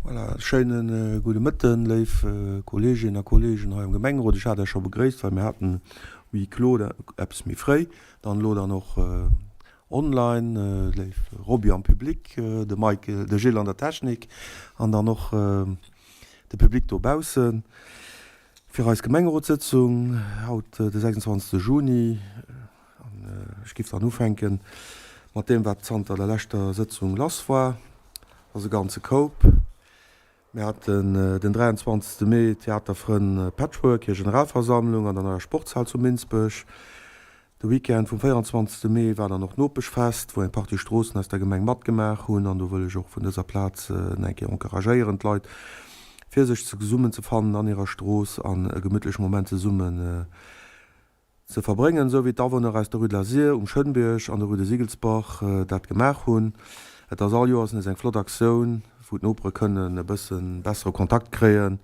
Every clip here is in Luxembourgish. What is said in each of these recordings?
Voilà, schéine gudde Mëtten, léif Kolleeginnen a Kolleegen hei am Gemengerot. Ech hat Iech scho begréisst, well mir haten Huis clos eppes méi fréi, dann elo dann och online. Léif Roby am Public, de Mike, de Gilles an der Technik an dann och de Public dobaussen fir eis Gemengerotssëtzung haut de 26 Juni. An ech giff dann ufänken mat deem, wat zanter der leschter Sëtzung lass war. Dat ass e ganze Koup. Mir haten den 23. Mee d'Theaterfrënn Patchwork hir Generalversammlung an der neier Sportshal zu Minsbech. De Weekend vum 24. Mee war dann och d'Nopeschfest, wou eng Partie Stroossen aus der Gemeng matgemaach hunn. An do wëll ech och vun dëser Plaz eng Kéier encouragéieren, d'Leit, fir sech zesummenzefannen an hirer Strooss an e gemittleche Moment zesummen Ze verbréngen, esou wéi d'Awunner aus der Rue de la Sir um Schënnbierg an der Rue de Siggelsbach dat gemaach hunn. Et ass all Joers nees eng flott Aktioun, wou d'Nopere kënnen e bësse bessere Kontakt kréien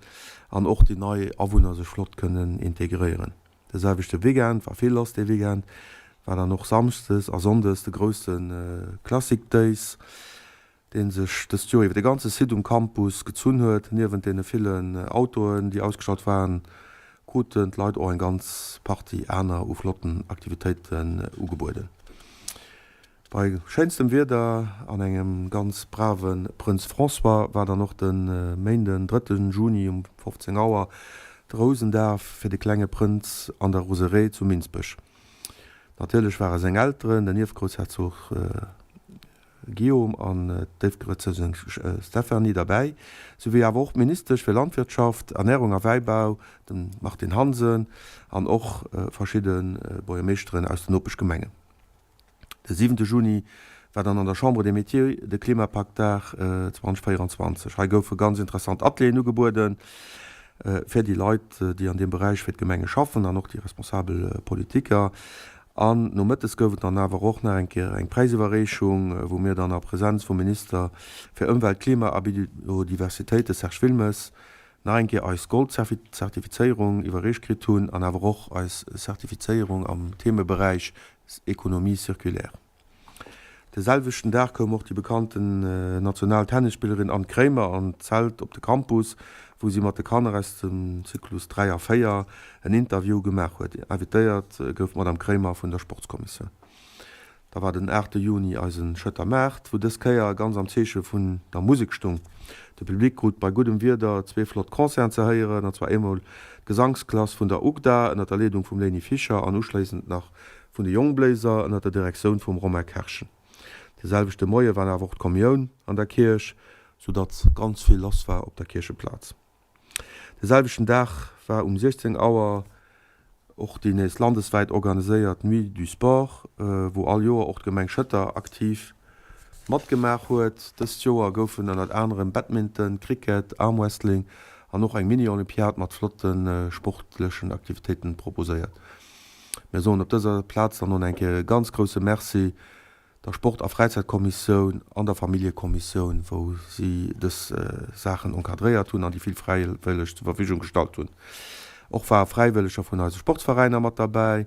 an och déi nei Awunner sech flott kënnen integréieren. De selwechte Weekend war vill lass, dee Weekend war dann och Samschdes a Sonndes de grousse Classic Days. dee sech dëst Joer iwwer de ganze Site um Campus gezunn huet. Niewent deene villen Autoen, déi ausgestallt waren, kruten d'Leit och eng ganz Partie aner u flotten Aktivitéiten ugebueden. Bei schéinstem Wieder an engem ganz brave Prënz François war dann och de Méinden, drëtte Juni um 15 Auer de Rousendaf fir de klenge Prënz an der Roseraie zu Minsbech. Natierlech ware seng Elteren, den Ierfgroussherzog Guillaume an d'Déifgrëtzegin Stéphanie derbäi, souwéi awer och d'Ministesch fir Landwirtschaft, Ernärung a Wäibau, de Martine Hansen, an och verschidde Buergermeeschteren aus den Nopeschgemengen. De siwente Juni war dann an der Chambre des Métiers de Klimapaktdag 2024. Hei goufe ganz interessant Atelieren ugebueden fir déi Leit, déi an deem Beräich fir d'Gemenge schaffen an och déi responsabel Politiker. An nomëttes gouf et dann awer och nach eng Kéier eng Präisiwwerreechung, wou mir dann a Präsenz vum Minister fir Ëmwelt, Klima a Biodiversitéit, de Serge Wilmes, nach eng Kéier eis Gold-Zertifizéierung iwwerreecht kritt hunn an awer och eis Zertifizéierung am Themeberäich Économie circulaire. De selwechten Dag koum och déi bekannten national Tennisspillerin Anne Kremer an d'Zelt op de Campus, wou si mat de Kanner aus dem Zyklus 3 a 4 en Interview gemaach huet. Invitéiert gouf d'Madame Kremer vun der Sportskommissioun. Da war den 8 Juni eise Schëtter Maart, wou dës Kéier ganz am Zeeche vun der Musek stung. De Public krut bei guddem Wieder zwee flott Concerten ze héieren, an zwar eemol d'Gesangsklass vun der UGDA ënner der Leedung vum Léini Fischer an uschléissend nach Vun de Jongbléiser ënner der Direktioun vum Romain Kerschen. De selwechte Moie war awer och d'Kommioun an der Kierch, sou datt ganz vill lass war op der Kiercheplaz. De selwechten Dag war um 16 Auer och déi nees landeswäit organiséiert Nuit du Sport, wou all Joer och d'Gemeng Schëtter aktiv matgemaach huet. Dëst Joer goufen ënnert anerem Badminton, Cricket, Armwrestling an och eng Mini-Olympiad mat flotte sportlechen Aktivitéiten proposéiert. Mir soen op dëser Plaz dann och eng Kéier e ganz grouse Merci der Sport a Fräizäitkommissioun an der Familljekommissioun, wou si dës Saachen encadréiert hunn an déi vill Fräiwëlleg zur Verfügung gestallt hunn. Och ware Fräiwëlleger vun eise Sportsveräiner mat derbäi,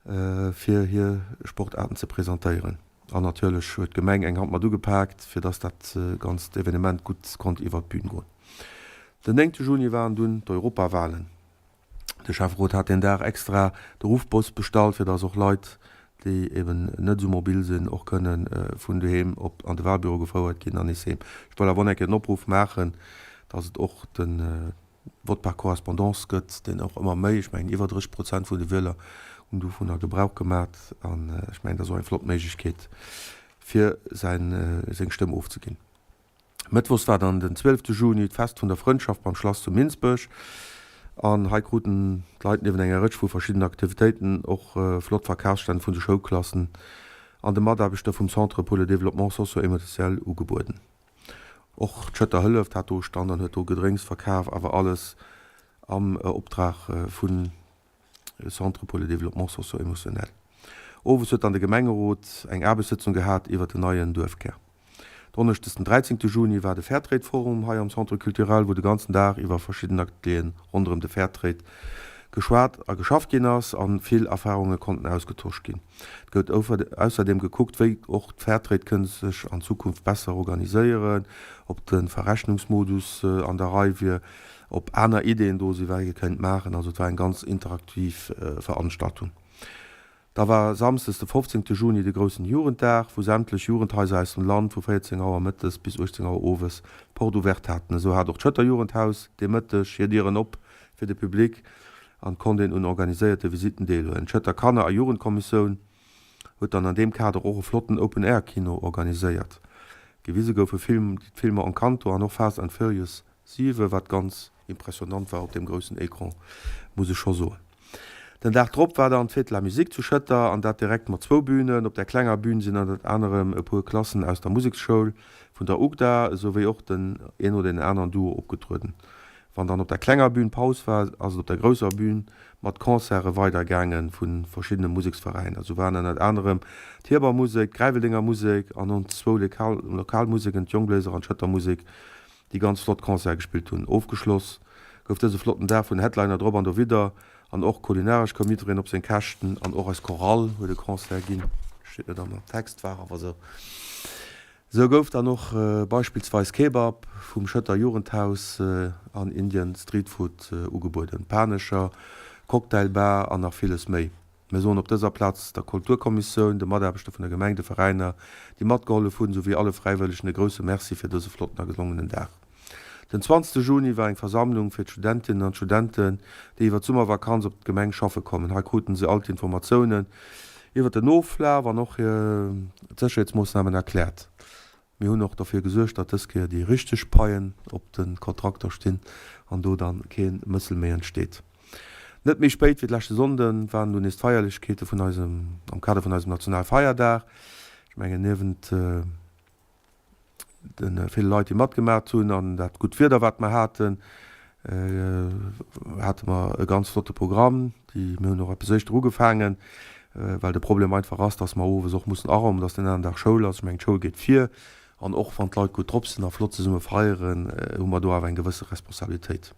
fir hir Sportaarten ze presentéieren. An natierlech huet d'Gemeng eng Hand mat ugepaakt, fir dass dat ganzt Evenement gutt konnt iwwert d'Bün goen. Den 9 Juni waren dunn d'Europawalen. De Schäfferot hat deen Dag extra de Ruffbus bestallt, fir dass och Leit, déi eben net esou mobil sinn, och kënne vun doheem op an de Wahlbüro gefouert ginn an nees heem. Ech wëll awer och nach eng Kéier den Opruff maachen, dass et och de Vote par correspondance gëtt, deen och ëmmer méi, ech mengen iwwer 30 Prozent vun de Wieler hunn dovunner Gebrauch gemat. An ech mengen, dat ass och eng flott Méiglechkeet, fir säin, seng Stëmm ofzeginn. Mëttwochs war dann den 12 Juni d'Fest vun der Frëndschaft beim Schlass zu Minsbech an hei kruten d'Leit niewent enger Rëtsch vu verschiddenen Aktivitéiten och flott Verkafsstänn vun de Schoulklassen an de Mataarbechter vum Centre pour le développement socio-émotionnel ugebueden. Och d'Schëtter Hëlleft hat do e Stand an huet do Gedrénks verkaf, awer alles am Optrag vun Centre pour le développement socio-émotionnel. Owes huet dann de Gemengerot eng Aarbechtssëtzung gehat iwwert den neien Duerfkär. Donneschdes den 13 Juni war de Fairtrade Forum hei am Centre Culturel, wou de ganzen Dag iwwer verschidden Atelieren ronderëm de Fairtrade. geschwat a geschafft ginn ass a vill Erfarunge konnten ausgetosch ginn. Et gouf ausserdeem gekuckt, wéi och d'Fairtrade kënnt sech an Zukunft besser organiséieren, ob de Verrechnungsmodus an der Rei wier, ob aner Ideeën do sinn, wat ee kéint maachen. Also et war eng ganz interaktiv Veranstaltung. Da war Samsdes de 15 Juni de groussen Jugenddag, wou sämtlech Jugendhaiser aus dem Land vu 14 Auer mëttes bis 18 Auer owes d'Porte ouverte haten. Esou hat och d'Schëtter Jugendhaus dee Mëtteg hir Dieren op fir de Public an konnt een un organiséierte Visitten deelhuelen. D'Schëtter Kanner a Jugendkommissoun huet dann an deem Kader och e flotten Open Air Kino organiséiert. Gewise goufe d'Filmer Encanto an och Fast and Furious 7, wat ganz impressionant war op deem groussen Ecran, muss ech scho soen. Den Dag drop war dann d'Fête de la Musique zu Schëtter an dat direkt mat zwou Bünen. Op der klenger Bühn sinn ënnert anerem e puer Klassen aus der Museksschoul vun der UGDA esou wéi och den een oder den aneren Duo opgetrueden. Wann dann op der klenger Bühn Paus war, ass et op der grousser Bühn mat Concerte weider gaange vu verschiddene Museksveräiner. Esou waren ënnert anerem d'Hierber Musek, d'Gräiweldenger Musek an ons zwou Lokalmuseken, d'Jongbléiser an d'Schëtter Musek, déi ganz flott Concerte gespillt hunn. Ofgeschloss gouf dëse flotten Dag vun Headliner drop an dowidder an och kulinaresch koum jiddereen op seng Käschten an och eis Chorale huet e Concert ginn, steet net am Text, war awer esou. Esou gouf dann och beispillsweis Kebab vum Schëtter Jugendhaus an Indian Street Food ugebueden, Panescher, Cocktailbar an nach villes méi. Mir soen op dëser Plaz der Kulturkommissioun, de Mataarbechter vun der Gemeng, de Veräiner, déi matgehollef hunn, souwéi alle Fräiwëllegen e grousse Merci fir dëse flotten a gelongenen Dag. Den 20 Juni war eng Versammlung fir d'Studentinnen an d'Studenten, déi iwwer d'Summervakanz op d'Gemeng schaffe kommen. Hei kruten se all d'Informatiounen iwwer den Oflaf an och d'Sécherheetsmoossnamen erkläert. Mir hunn och derfir gesuergt, datt dës Kéier déi richteg Paien op de Kontrakter stinn an do dann kee Mëssel méi entsteet. Net méi spéit wéi d'leschte Sonnde waren dunn nees d'Feierlechkeete vun eisem, am Kader vun eisem Nationalfeierdag. Ech mengen niewent de ville Leit déi matgemat hunn an dat gutt Wieder wat mer haten, hate mer e ganz flotte Programm. Déi, mir hunn och eppes éischter ugefaangen, well de Problem einfach ass, dass mer owes och mussen araumen, dass den aneren Dag Schoul ass. Ech mengen, d'Schoul geet vir. An och wann d'Leit gutt drop sinn a flott zesumme feieren, hu mer do awer eng gewësse Responsabilitéit.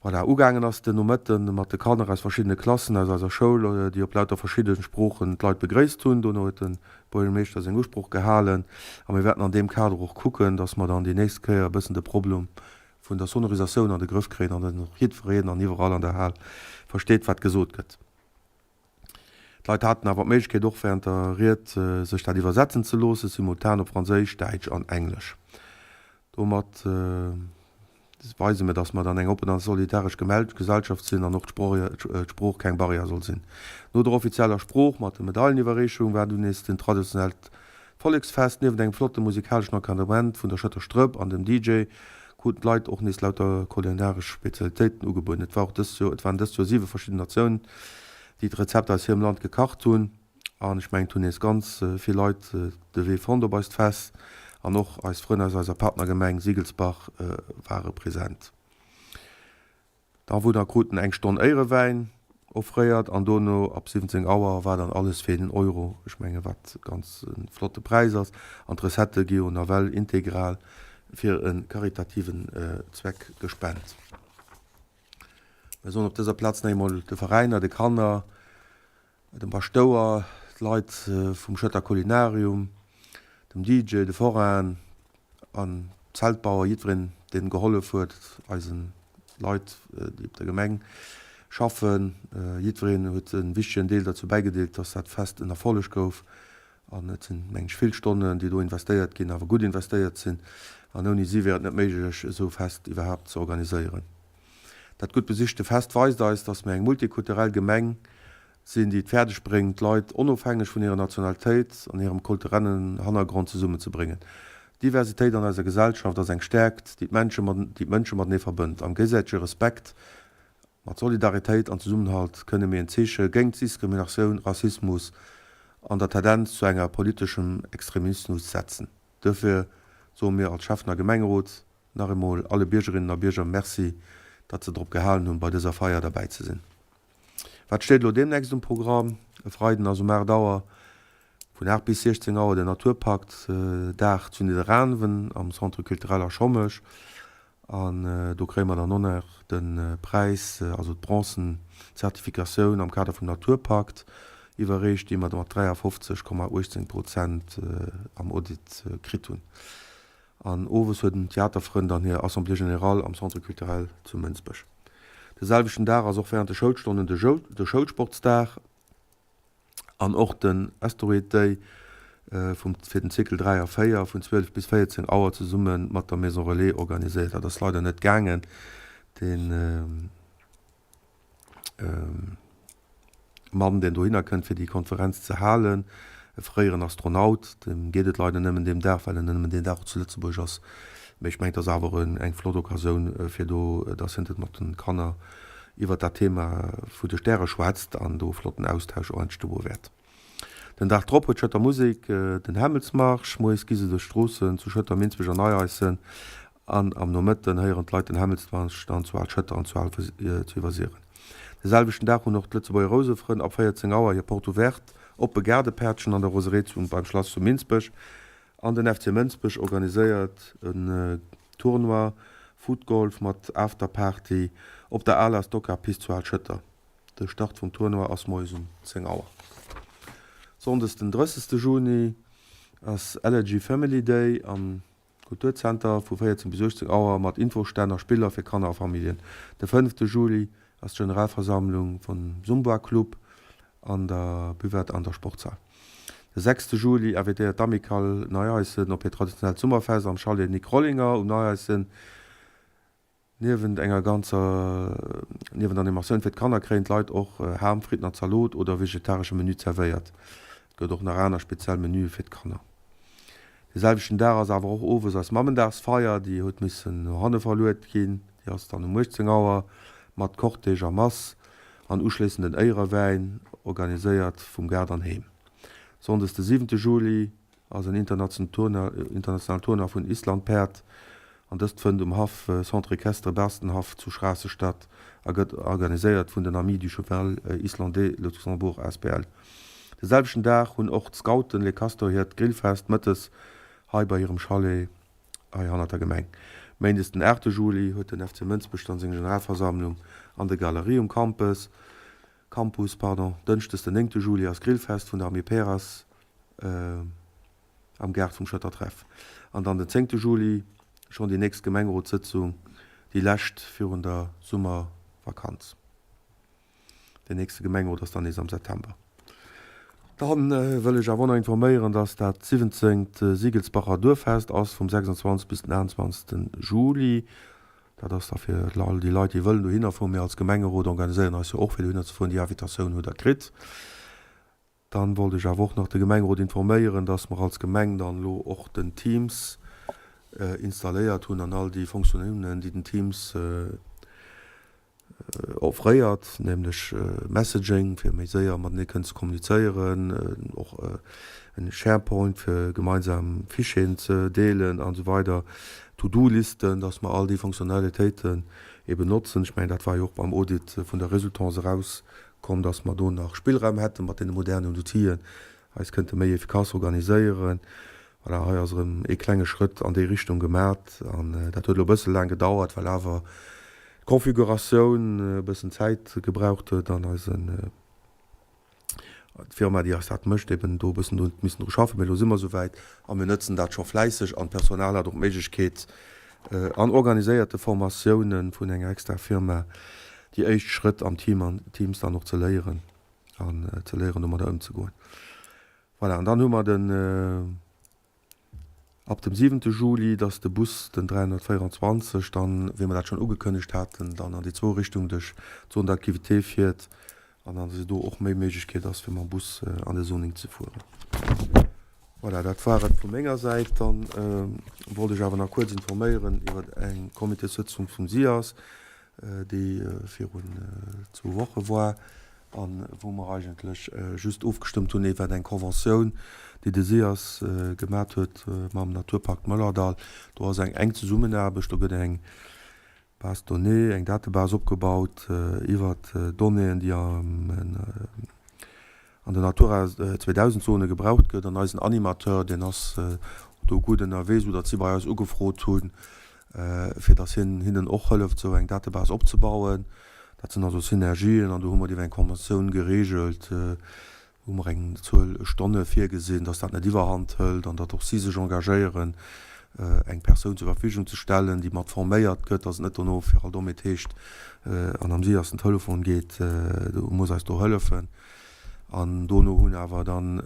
Voilà, ugaangen ass den Nomëtte mat de Kanner aus verschiddene Klassen aus eiser Schoul, déi op lauter verschidde Sproochen d'Leit begréisst hunn. Dono huet de Buergermeeschter seng Usprooch gehalen. A mir wäerten an deem Kader och kucken, dass mer dann déi nächst Kéier e bëssen de Problem vun der Sonorisatioun an de Grëff kréien an datt och jiddwereen an iwwerall an der Hal versteet, wat gesot gëtt. D'Leit haten awer d'Méiglechkeet och während der Ried sech dat iwwersetzen ze loossen, simultan op Franséisch, Däitsch an Englesch. Domat weise mir, datt mer dann eng oppen a solidaresch Gesellschaft sinn an och d'Sprooch keng Barrière soll sinn. No der offizieller Sprooch mat de Medaileniwwerreechung war dunn nees den traditionellt D'Volleksfest, niewent engem flotte musikaleschen Encadrement vun der Schëtter Strëpp an dem DJ, kruten d'Leit och nees lauter kulinaresch Spezialitéiten ugebueden. Et war och dëst Joer, et waren dëst Joer 7 verschidden Natiounen, déi d'Rezepter aus hirem Land gekacht hunn. An ech mengen, et hunn nees ganz vill Leit de Wee fonnt op eist Fest an och eis Frënn aus eiser Partnergemeng Siegelsbach ware present. D'Awunner kruten eng Stonn Éierewäin offréiert an dono ab 17 Auer war dann alles fir een Euro, ech menge wat ganz e flotte Präis ass an d'Recettë gi jo nawell integral fir e karitativen Zweck gespent. Mir soen op dëser Plaz nach eemol de Veräiner, de Kanner, dem Paschtouer, d'Leit vum Schëtter Kulinarium, dem DJ, de Forainen an Zeltbauer, jiddwereen deen gehollef huet, eisen Leit déi op der Gemeng schaffen, jiddwereen huet en wichtegen Deel derzou bäigedeelt, dass dat Fest en Erfolleg gouf an et sinn meng ech vill Stonnen déi do investéiert ginn, awer gutt investéiert sinn an ouni si wier et net méiglech esou e Fest iwwerhaapt ze organiséieren. Dat gutt besichte Fest weist eis, dass mir eng multikulturell Gemeng sinn, déi et fäerdeg bréngt, d'Leit onofhängeg vun hirer Nationalitéit an hirem kulturellen Hannergrond zesummenzebréngen. D'Diversitéit an eiser Gesellschaft ass eng Stäerkt, déi d'Mënsche matenee verbënnt. Am géisäitege Respekt, mat Solidaritéit an Zesummenhalt kënne mir en Zeeche géint Diskriminatioun, Rassismus an der Tendenz zu enger politeschem Extremismus setzen. Duerfir soe mir als Schäffen a Gemengerot Nach eemol alle Biergerinnen a Bierger Merci, datt se drop gehalen hunn, bei dëser Feier derbäi ze sinn. Wat steet elo deemnächst um Programm? E Freiden ass um 8 Auer vun 8 bis 16 Auer den Naturpakt Dag zu Nidderaanwen am Centre Culturel A Schommesch. An do kréie mer dann och nach de Präis, also d'Bronzen Zertifikatioun am Kader vum Naturpakt iwwerreecht, déi mer mat 53,18 Prozent am Audit kritt hunn. An owes huet den Theaterfrënn dann hir Assemblée générale am Centre culturel zu Mënsbech. De selwechten Dag ass och während de Schoulstonnen de Schoulsportsdag. An och den Asteroid Day vum fir den Zykel 3 a 4 vun 12 bis 14 Auer zesumme mat der Maison Relais organiséiert. Dat ass leider net gaangen. Den Mann deen dohinner kënnt fir déi Konferenz ze halen, e fréieren Astronaut, deem geet et leider nëmmen deem Dag, well en nëmmen deen Dag och zu Lëtzebuerg ass. Mee ech mengen et ass awer eng flott Occasioun fir do, dass hien et mat de Kanner iwwert dat Thema vu de Stäre schwätzt an do e flotten Austausch och entstoe wäert. Den Dag drop huet d'Schëtter Musek den Hämmelsmarsch. Moies gi se duerch d'Stroossen zu Schëtter, Minsbech an Neieissen an am Nomëtten héieren d'Leit den Hämmelsmarsch dann zu Al-Schëtter an zu Iwwersiren. De selwechten Dag hunn och d'Lëtzebuerger Rousefrënn ab 14 Auer hir Porte ouverte, oppe Gaardepäertchen an der Roseraie beim Schlass zu Minsbech. An den FC Mënsbech organiséiert en Tournoi Footgolf mat Afterparty op der aler Stockcar-Pist zu Al-Schëtter. De Start vum Tournoi ass moies um 10 Auer. Sonndes den 30 Juni ass Allergy Family Day am Kulturzenter vu 14 bis 18 Auer mat Infostänn a Spiller fir Kanner a Familljen. De 5 Juli ass d'Generalversammlung vum Zumba Club an der Buvette an der Sportshal. De sechste Juli invitéiert d'Amicale Neieissen op hiert traditionellt Summerfest am Chalet Nic Rollinger um Neieissen. Niewent enger ganzer niewent Animatioun fir d'Kanner kréien d'Leit och Ham, Fritten a Zalot oder vegetaresche Menü zerwéiert. Et gëtt och nach aner speziell Menüe fir d'Kanner. De selwechten Dag ass awer och owes eis Mammendagsfeier, déi huet missen no hanne verluet ginn. Déi ass dann um 18 Auer mat Cortège a Mass an uschléissend en Éierewäin, organiséiert vum Gaart an Heem. Sonndes de siwente Juli ass en internationalen Tournoi vun Islandpäerd an dëst fënnt um Haff Centre Equestre Bastenhaff zu Schraasseg statt a gëtt organiséiert vun den Amis du Cheval Islandais Luxembourg asbl. De selwechten Dag hunn och d'Scouten Les Castors hiert Grillfest mëttes hei bei hirem Chalet hei hannert der Gemeng. Méindes den 8 Juli huet den FC Mënsbech dann seng Generalversammlung an der Galerie um Campus. Campus, pardon. Dënschdes den 9 Juli ass Grillfest vun der Amiperas am Gaart vum Schëtter Treff. An dann den 10 Juli schonn déi nächst Gemengerotssëtzung, déi lescht virun der Summervakanz. Den nächste Gemengerot ass dann nees am September. Dann wëll ech awer och nach informéieren, dass dat 17. Siegelsbacher Duerffest ass vum 26 bis den 28. Juli. Dat ass da fir all déi Leit, déi wëllen dohinner fueren. Mir als Gemengerot organiséieren eis jo och fir dohinner ze fueren. Déi Invitatioun hutt Der kritt. Dann wollt ech awer och nach de Gemengerot informéieren, dass mer als Gemeng dann elo och den Teams installéiert hunn an all déi Fonctiounen, déi den Teams offréiert, nämlech Messaging, fir méi séier matenee kënnen ze kommunizéieren, och en Sharepoint, fir gemeinsam Fichieren ze deelen an esou weider, To-do-Listen, dass mer all déi Fonctionnalitéiten eben notzen. Ech mengen, dat war jo och beim Audit vun der Resultance erauskomm, dass mer do nach Spillraum hätte mat deene modernen Outile eis kënnte méi efficace organiséieren. Voilà, hei ass erëm ee klenge Schrëtt an déi Richtung gemat an dat huet elo e bësse laang gedauert, well awer d'Configuratioun e bëssen Zäit gebraucht huet an eisen, d'Firma, déi eis dat mécht, eben do e bëssen huet missen dru schaffen. Mee elo si mer esouwäit a mir nëtzen dat scho fläisseg an d'Personal hat och d'Méiglechkeet, an organiséierte Formatiounen vun enger extra Firma déi éischt Schrëtt am Team an Teams dann och ze léieren an ze léieren domadder ëmzegoen. Voilà, an dann hu mer den, ab dem siwente Juli, dass de Bus, den 324, dann, wéi mer dat schonn ugekënnegt haten, dann an déi zwou Richtung duerch d'Zone d'activité fiert an dann also do och méi Méiglechkeet ass, fir mam Bus an de Zoning ze fueren. Voilà, dat war et vu menger Säit. Dann wollt ech awer nach kuerz informéieren iwwer eng Comitéssëtzung vum SIAS, déi virun zwou Woche war a wou mer eigentlech just ofgestëmmt hunn iwwer eng Conventioun, déi de SIAS gemat huet mam Naturpark Mëllerdall. Do ass eng enk Zesummenaarbecht, do gëtt eng Base de données, eng Datebase opgebaut iwwert Donnéeën, déi an den Natura 2000 Zone gebraucht gëtt. An eisen Animateur, deen ass do gutt ënnerwee, soudatt si bei eis ugefrot hunn. fir dass hien hinnen och hëlleft, esou eng Database opzebauen. Dat sinn also Synergien an do hu mer iwwer eng Konventioun geregelt, hu mer eng Zuel Stonne virgesinn, dass dat net iwwerhand hëlt an datt och si sech engagéieren, eng Persoun zur Verfügung ze stellen, déi mat forméiert gëtt, dass et net dono fir alt omet heescht, an am si ass den Telefon geet, du muss eis do hëllefen. An dono hunn awer dann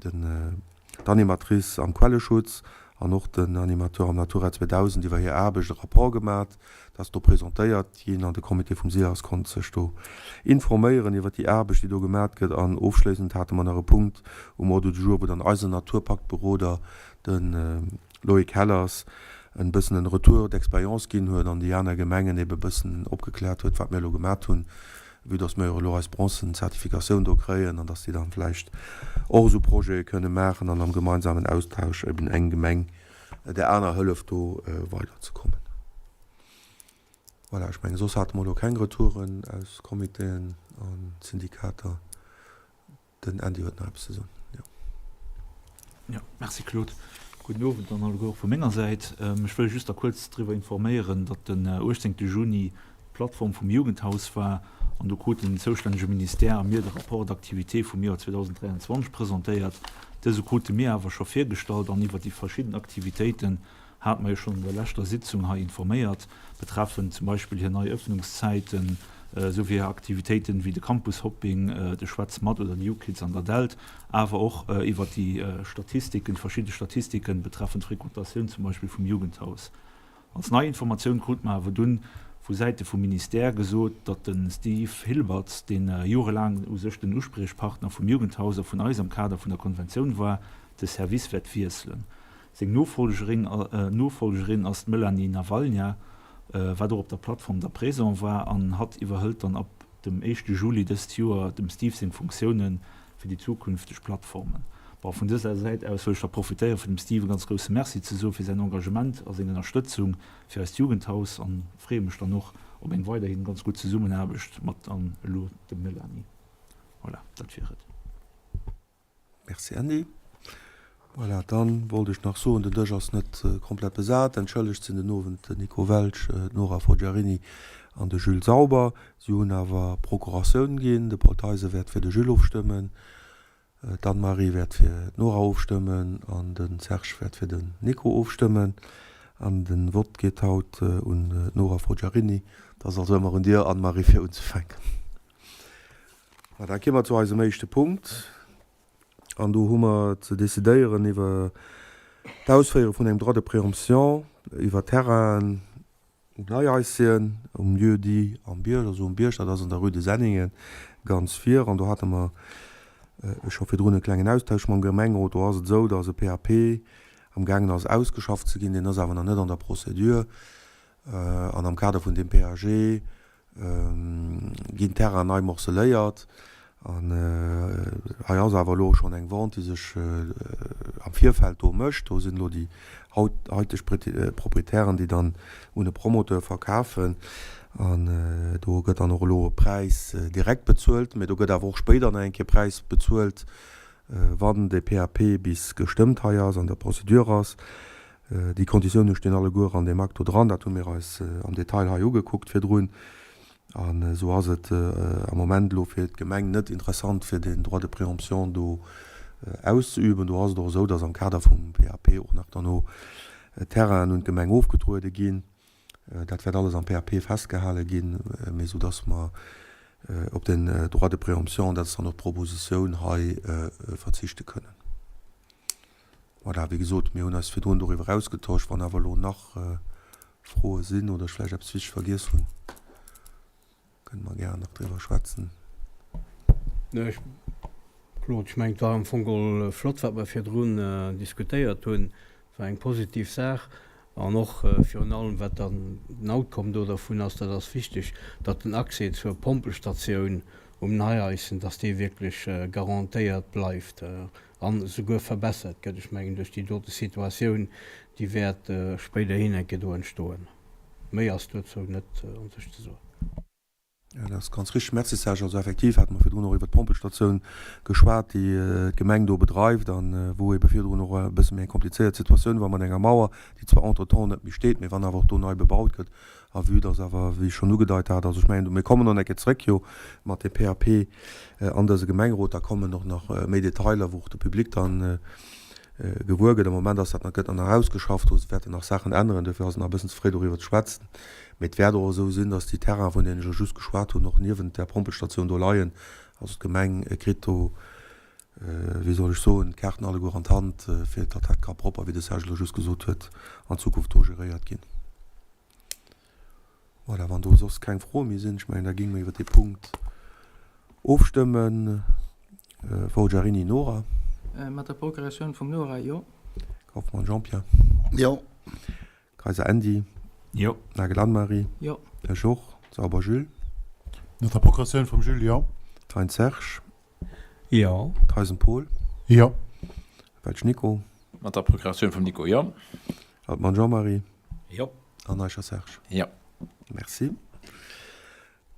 den d'Animatrice am Quelleschutz an och den Animateur am Natura 2000 iwwer hir Aarbecht e Rapport gemat. Dat ass do presentéiert ginn an de Comité vum SIAS konnt sech do informéieren iwwer déi Aarbecht, déi do gemat gëtt. An ofschléissend hate mer nach e Punkt um Ordre du jour, wou dann eisen Naturpaktberoder, de Loïc Hellers, en bëssen en Retour d'expérience ginn huet an déi aner Gemengen ebe bëssen opgekläert huet, wat mir elo gemat hunn, vue dass mir jo elo eis bronzen Zertifikatioun do kréien an dass déi dann vläicht och esou Projete kënne maachen an am gemeinsamen Austausch eben eng Gemeng där aner hëlleft do weiderzekommen. Voilà, ech mengen soss hate mer elo keng Retouren aus Comitéen a Syndikater. Den Andy huet nach eppes ze soen, jo. Jo, merci Claude. Gudden Owend dann alleguer och vu menger Säit. Ech wëll just da kuerz driwwer informéieren, datt den 18 Juni d'Plattform vum Jugendhaus war an do krut den zoustännege Ministère a mir de Rapport d'activité vum Joer 2023 presentéiert. Dëse krute mir awer scho virgestallt an iwwer déi verschidden Aktivitéiten hate mer jo schonn an der leschter Sitzung hei informéiert, betreffend zum Beispill hir nei Ëffnungszäiten, esou wéi hir Aktivitéiten wéi de Campus Hopping, de Schwätz mat oder de Jukids an der Delt, awer och iwwert déi Statistiken, verschidde Statistiken betreffend d'Fréquentatioun zum Beispill vum Jugendhaus. Als nei Informatioun krute mer awer dunn vu Säite vum Ministère gesot, datt de Steve Hilbertz, dee jorelaang u sech den Uspriechpartner vum Jugendhaus a vun eis am Kader vun der Konventioun war, de Service wäert wiesselen. Seng Nofolgerin ass d'Melanie Nawalnya, wat och op der Plattform da présent war, an hatt iwwerhëlt dann ab dem éischte Juli dëst Joer dem Steve seng Funktioune fir déi zukünfteg Plattformen. Bon, vun dëser Säit aus wëll ech da profitéieren, fir dem Steve e ganz grousse Merci ze soe fir säin Engagement a seng Ënnerstëtzung fir eist Jugendhaus an freeë mech dann och op eng weiderhin ganz gutt Zesummenaarbecht mat dann elo dem Melanie. Voilà, dat wier et. Merci Andy. Voilà, dann wollt ech nach soen, den Dësch ass net komplett besat. Entschëllegt sinn den Owend den Nico Welsch, d'Nora Forgiarini an de Jules Sauber. Si hunn awer Procuratioun ginn. De Paul Theisen wäert fir de Jules ofstëmmen, d'Anne-Marie wäert fir d'Nora ofstëmmen an de Serge wäert fir den Nico ofstëmmen. An de Vott geet haut un d'Nora Forgiarini. Et ass also ëmmer un dir, Anne-Marie, fir unzefänken. Ma da gi mer zu eisem éischte Punkt. An do hu mer ze decidéieren iwwer d'Ausféiere vun engem Droit de préemption iwwer Terrainen um Neihaischen, um Lieu-dit Am Bierg, also um Bierg, dat ass an der Rue de Senningen ganz vir. An do hate mer scho virdrun e klengen Austausch mam Gemengerot. Do ass et esou, dass e PAP amgaangen ass ausgeschafft ze ginn. Deen ass awer nach net an der Procédure. An am Kader vun deem PAG ginn d'Terrainen nei morceléiert. An hei ass awer elo schonn eng Vente, déi sech am Virfeld do mécht. Do sinn elo déi haiteg Proprietären, déi dann un e Promoteur verkafen. An do gëtt dann och elo e Präis direkt bezuelt. Mee do gëtt awer och spéider nach eng Kéier Präis bezuelt, wann de PAP bis gestëmmt hei ass, an der Procédure ass. Déi Konditioune stinn alleguer an deem Akt do dran. Dat hu mir eis am Detail hei ugekuckt virdrun. An esou ass et am Moment elo fir d'Gemeng net interessant, fir deen Droit de préemption do auszeüben. Do ass et och esou, dass am Kader vum PAP och nach derno Terrainen un d'Gemeng ofgetruede ginn. Dat wäert alles am PAP festgehale ginn, mee esou dass mer op den Droit de préemption, dat ass dann och d'Propositioun hei, verzichte kënnen. Voilà, wéi gesot, mir hunn eis virdrun doriwwer ausgetosch. Wann awer elo nach Froe sinn oder ech vläicht eppes Wichtiges vergiess hunn, kënne mer gären nach driwwer schwätzen. Nee, ech, Claude, ech mengen, et war am Fong geholl flott, wat mer virdrun diskutéiert hunn. Et war eng positiv Saach. An och virun allem, wat dann den Outcome do dervun ass, dat ass wichteg, datt den Accès zur Pompelstatioun um Neieissen, datt dee wierklech garantéiert bleift an esouguer verbessert gëtt. Ech mengen, duerch déi dote Situatioun, déi wäert spéiderhin eng Kéier do entstoen. Méi ass dozou net u sech ze soen. Jo, dat ass ganz richtig. Merci Serge. Also effektiv hate mer virdrun och iwwert d'Pompelstatioun geschwat, déi d'Gemeng do bedreift an wou ebe virdrun och e bësse méi eng komplizéiert Situatioun war mat enger Mauer, déi zwar entretemps net méi steet, mee wann awer och do nei bebaut gëtt a vue dass awer, wéi ech schonn ugedeit hat, also ech mengen, mir kommen och nach eng Kéier zrëck jo mat dem PAP an dëse Gemengerot, da kommen och nach méi Detailer, wou och de Public dann gewuer gëtt. Am Moment ass dat nach, gëtt nach ausgeschafft, do wäerten nach Saachen änneren, duerfir ass et nach e bëssen ze fréi doriwwer ze schwätzen. Mee et wäert och esou sinn, datt déi Terrainen, vun deenen ech elo just geschwat hunn, och niewent där Pompelstatioun do leien. Also d'Gemeng kritt do, wéi soll ech soen, d'Kaarten alleguer an d'Hand, fir datt dat ka propper, wéi de Serge elo just gesot huet, an Zukunft do geréiert ginn. Voilà, wann do soss keng Froe méi sinn, ech mengen, da géinge mer iwwert dee Punkt ofstëmmen. Forgiarini Nora. Mat der Procuratioun vum Nora, jo. Kauffmann Jean-Pierre. Jo. Kayser Andy. Jo. Nagel Anne-Marie. Jo. Ech och. Sauber Jules. Mat der Procuratioun vum Jules, jo. Thein Serge. Jo. Theisen Paul. Jo. Welsch Nico. Mat der Procuratioun vum Nico, jo. Altmann Jean-Marie. Jo. An Eicher Serge. Jo. Merci.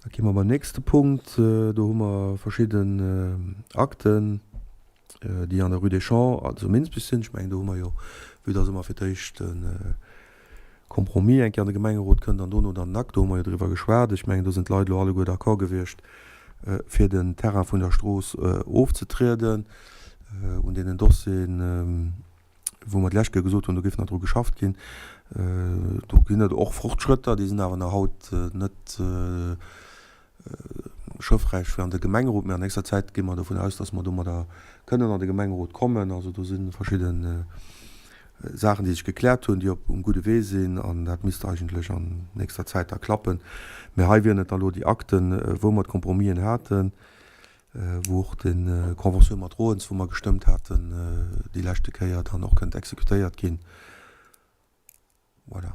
Da gi mer beim nächste Punkt. Do hu mer verschidden Akten, déi an der Rue des Champs zu Minsbech sinn. Ech mengen, do hu mer jo, vue dass ëmmer fir d'éischt de Compromis eng Kéier an de Gemengerot kënnt an dono dann den Akt, do hu mer jo driwwer geschwat. Ech mengen, do sinn d'Leit elo alleguer d'accord gewiescht, fir den Terrain vun der Strooss ofzetrieden. Un deenen Dossieren, wou mer d'lescht Kéier gesot hunn, do géif nach dru geschafft ginn, do ginn et och Fortschrëtter, déi sinn awer nach haut net schëffräich fir an de Gemengerot. Mee an nächster Zäit gi mer dovun aus, dass mer domadder kënnen an de Gemengerot kommen. Also do si verschidde Saachen, déi sech gekläert hunn, déi op um gudde Wee sinn an dat misst eigentlech an nächster Zäit da klappen. Mee hei wieren et da lo déi Akten, wou mer d'Compromisen haten. wou och de Conventioun mat Roens, wou mer gestëmmt haten déi leschte Kéier, dann och kënnt exekutéiert ginn. Voilà.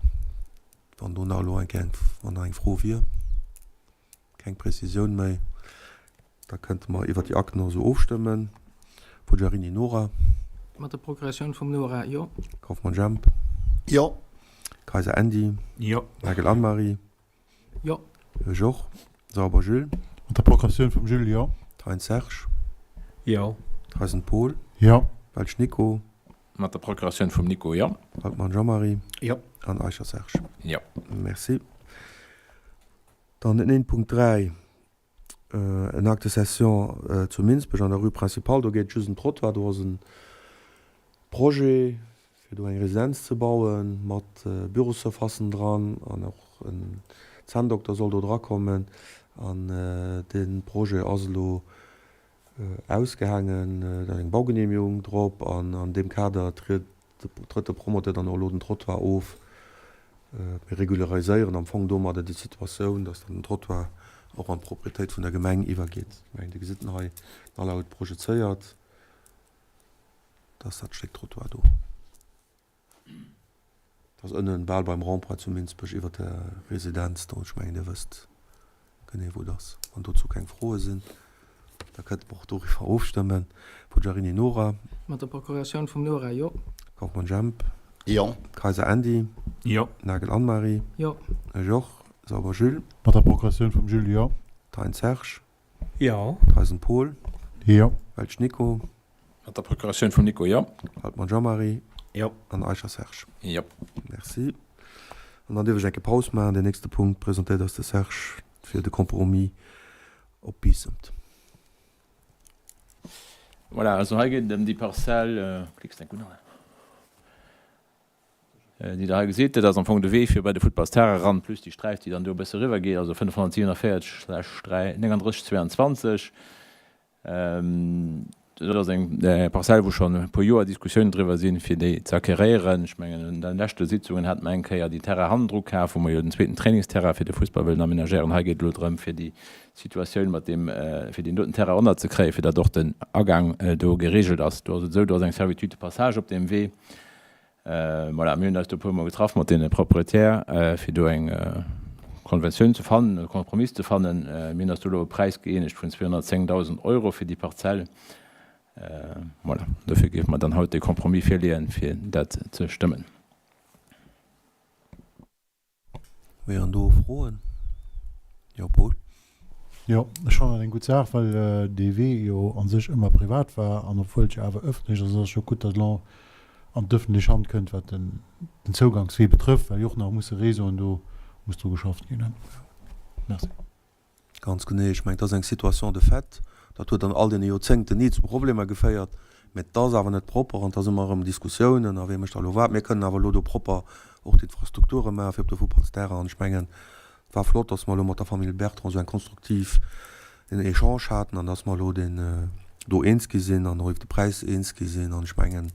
Wann do nach elo eng Kéier eng, wann nach eng Fro wier, keng Prezisioun méi, da kënnte mer iwwert déi Akten och esou ofstëmmen. Poggiarini Nora. Mat der Procuratioun vum Nora, jo. Kauffmann Jemp. Jo. Kayser Andy. Jo. Nagel Anne-Marie. Jo. Ech och. Sauber Jules. Mat der Procuratioun vum Jules, jo. Thein Serge. Jo. Theisen Paul. Jo. Welsch Nico. Mat der Procuratioun vum Nico, jo. Altmann Jean-Marie. Jo. An Eicher Serge. Jo. Merci. Dann den Punkt 3. En Acte de cession zu Minsbech an der Rue Principale. Do geet et just ëm Trottoir. Do ass e Projet, fir do eng Residenz ze baue mat Bürossurfacen dran an och en Zänndokter soll do drakommen. An dee Projet ass elo ausgehaangen, da ass eng Baugeneemegung drop an an deem Kader tritt trëtt de Promoteur dann och elo den Trottoir of. Mir regulariséieren am Fong domadder déi Situatioun, dass dann den Trottoir och an d'Propriétéit vun der Gemeng iwwergeet. Ech mengen, Dir gesitt en hei, den Alain huet projezéiert, dat ass dat Stéck Trottoir do. Dat ass ënnen bal beim Rond-point zu Minsbech iwwert der Residenz do. Ech mengen, Dir wësst genee, wou et ass. Wann dozou keng Froe sinn, da kënnte mer och doriwwer ofstëmmen. Poggiarini Nora. Mat der Procuratioun vum Nora, jo. Kauffmann Jemp. Jo. Kayser Andy. Jo. Nagel Anne-Marie. Jo. Ech och. Sauber Jules. Mat der Procuratioun vum Jules, jo. Thein Serge. Jo. Theisen Paul. Jo. Welsch Nico. Mat der Procuratioun vum Nico, jo. Altmann Jean-Marie. Jo. An Eicher Serge. Jo. Merci. An dann dierf ech eng Kéier Paus maachen. Deen nächste Punkt presentéiert eis de Serge fir de Compromis op Biissemt. Voilà, also hei geet et ëm déi Parzell, klicks de enk un, déi Der hei gesitt. Dat ass am Fong de Wee fir bei de Futtballsterrain eran, plus déi Sträif, déi dann do e bësse eriwwergeet, also 547 slash 3 39 22. Dat ass eng Parzell, wou schonn e puer Joer Diskussiounen driwwer sinn, fir déi ze acqueréieren. Ech mengen, an de leschte Sitzungen hate mer eng Kéier déi Terrain hannendru kaf, wou mer jo den zweeten Trainingsterrain fir de Fussball wëllen amenagéieren. Hei geet et elo drëm, fir déi Situatioun mat deem, fir deen doten Terrain ënnerzekréien, fir datt och den Agaang do geregelt ass. Do ass et esou, do ass eng Servitude de passage op deem Wee. Voilà, mir hunn eis do e puermol getraff mat deene Propriétaires, fir do eng Konventioun ze fannen, e Kompromiss ze fannen. Mir hunn eis do elo op e Präis gëeenegt vun 210.000 Euro fir déi Parzell. Voilà, dofir géife mer dann haut dee Compromis virleeën, fir dat ze stëmmen. Wieren do Froen? Jo, Paul. Jo, ech fannen dat eng gutt Saach, well dee Wee jo a sech ëmmer privat war an obwuel et jo awer ëffentlech ass, ass et jo gutt, datt elo an d'ëffentlech Hand kënnt, wat den Zougangswee betrëfft, well jo och nach musse Réseauen do muss dru geschafft ginn. Merci. Ganz genee. Ech mengen, et ass eng Situation de fait. Dat huet an all deene Joerzéngten ni zu Problemer geféiert. Mä et ass awer net propper an et ass ëmmer erëm Diskussiounen a wee mécht da elo wat. Mir kënnen awer elo do propper och d'Infrastrukture maache fir op de Futtballsterrain. An ech mengen, et war flott, dass mer elo mat der Famill Bertrand esou eng konstruktiv en Echange haten an dass mer elo deen do eens gi sinn an och iwwer de Präis eens gi sinn. An ech mengen,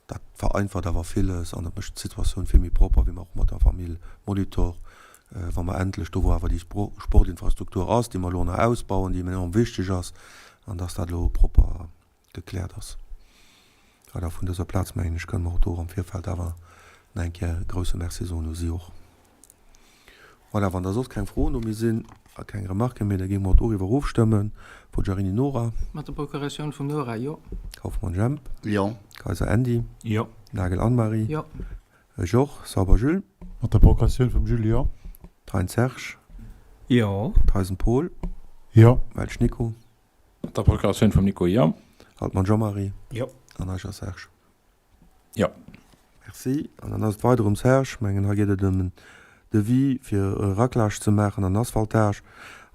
Dat vereinfacht awer villes an dat mécht d'Situatioun vill méi propper, wéi mer och mat der Famill Molitor, wa mer endlech do, wou awer déi Sportinfrastruktur ass, déi mer elo nach ausbauen, déi enorm wichteg ass, an dass dat elo propper gekläert ass. Voilà, vun dëser Plaz, mengen ech, kënne mer och do am Virfeld awer nach eng Kéier e grouse Merci soen u si och. Voilà, wann da soss keng Froen do méi sinn a keng Remarquen méi, da géinge mer doriwwer ofstëmmen. Forgiarini Nora. Mat der Procuratioun vum Nora, jo. Kauffmann Jemp. Jo. Kayser Andy. Jo. Nagel Anne-Marie. Jo. Ech och. Sauber Jules. Mat der Procuratioun vum Jules, jo. Thein Serge. Jo. Theisen Paul. Jo. Welsch Nico. Mat der Procuratioun vum Nico, jo. Altmann Jean-Marie. Jo. An Eicher Serge. Jo. Merci. An dann ass et weider um Serge. Ech mengen, hei geet et ëm en Devis, fir e Raclage ze maachen an Asphaltage.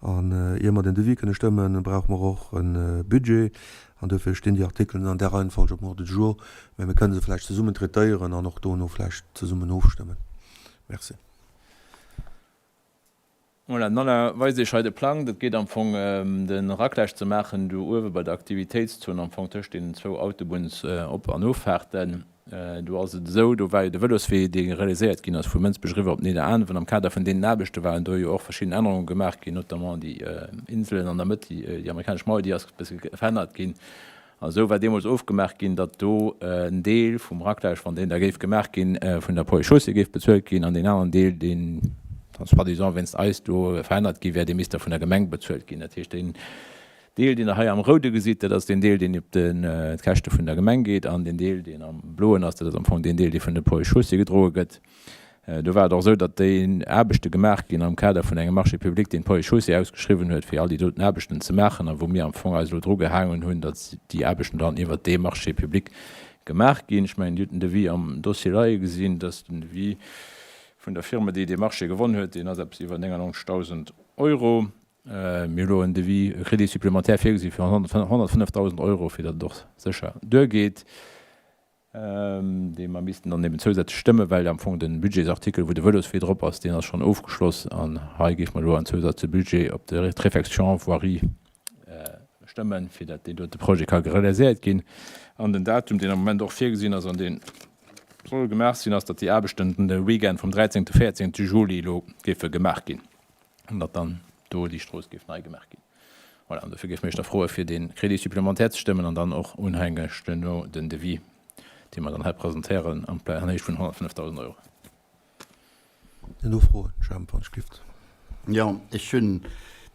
An ier mer den Devis kënne stëmmen, brauche mer och e Budget. An duerfir stinn déi Artikelen an där Reihenfolg op dem Ordre du jour. Mä mir kënne se vläicht zesummen traitéieren an och dono vläicht zesummen ofstëmmen. Merci. Voilà, den Alain weist Iech hei de Plang. Dat geet am Fong ëm de Raclage ze maachen do uewe bei der Aktivitéitszon, am Fong tëscht deenen zwou Autobunnsop an Offahrten. Do ass et esou, do war jo de Vëloswee, dee realiséiert ginn ass vu Mënsbech eriwwer op Nidderaanwen. Am Kader vun deenen Aarbechte waren do jo och verschidden Ännerunge gemaach ginn, notamment déi Inselen an der Mëtt, déi amerikanesch Mauer, déi ass e bësse verännert ginn. An esou war deemools ofgemaach ginn, datt do en Deel vum Raclage, wann deen da géif gemaach ginn, vun der Ponts et Chaussées géif bezuelt ginn an deen aneren Deel, deen dann soi-disant wéinst eis do verännert gi wär, dee misst da vun der Gemeng bezuelt ginn. Dat heescht, deen Deel, deen Der hei am Roude gesitt, dat ass deen Deel, deen op d'Käschte vun der Gemeng geet an deen Deel, deen am Bloen ass, dat ass am Fong deen Deel, dee vun de Ponts et Chaussées gedroe gëtt. Do war et och esou, datt déi Aarbechte gemaach ginn am Kader vun engem Marché public, deen d'Ponts et Chaussées ausgeschriwwen huet, fir all déi doten Aarbechten ze maachen a wou mir am Fong eis elo dru gehaangen hunn, datt déi Aarbechten dann iwwert dee Marché public gemaach ginn. Ech mengen, Dir hutt den Devis am Dossier leie gesinn, dass den Devis vun der Firma, déi dee Marché gewonn huet, deen ass eppes iwwer 99.000 Euro. Mir hu elo en Devis, e Crédit supplémentaire virgesi fir 105.000 Euro, fir datt et och sécher duergeet. dee mer missten dann eben zousätzlech stëmmen, well am Fong de Budgetsartikel, wou de Vëloswee drop ass, deen ass schonn ofgeschloss an hei géife mer elo en zousätzleche Budget op de d'Réfection voirie stëmmen, fir datt deen dote Projet ka realiséiert ginn. An den Datum, deen am Moment och virgesinn ass an dee soll gemaach sinn, ass, datt déi Aarbechten de Weekend vum 13. 14. Juli elo géife gemaach ginn. an datt dann do déi Strooss géif nei gemaach ginn. Voilà, an dofir géife mir Iech da froe fir dee Crédit supplémentaire ze stëmmen an dann och unhängeg duerno den Devis, dee mer dann hei presentéieren, an Héicht vun 105.000 Euro. Sinn do Froen, Jemp, wann ech gift? Jo, ech hunn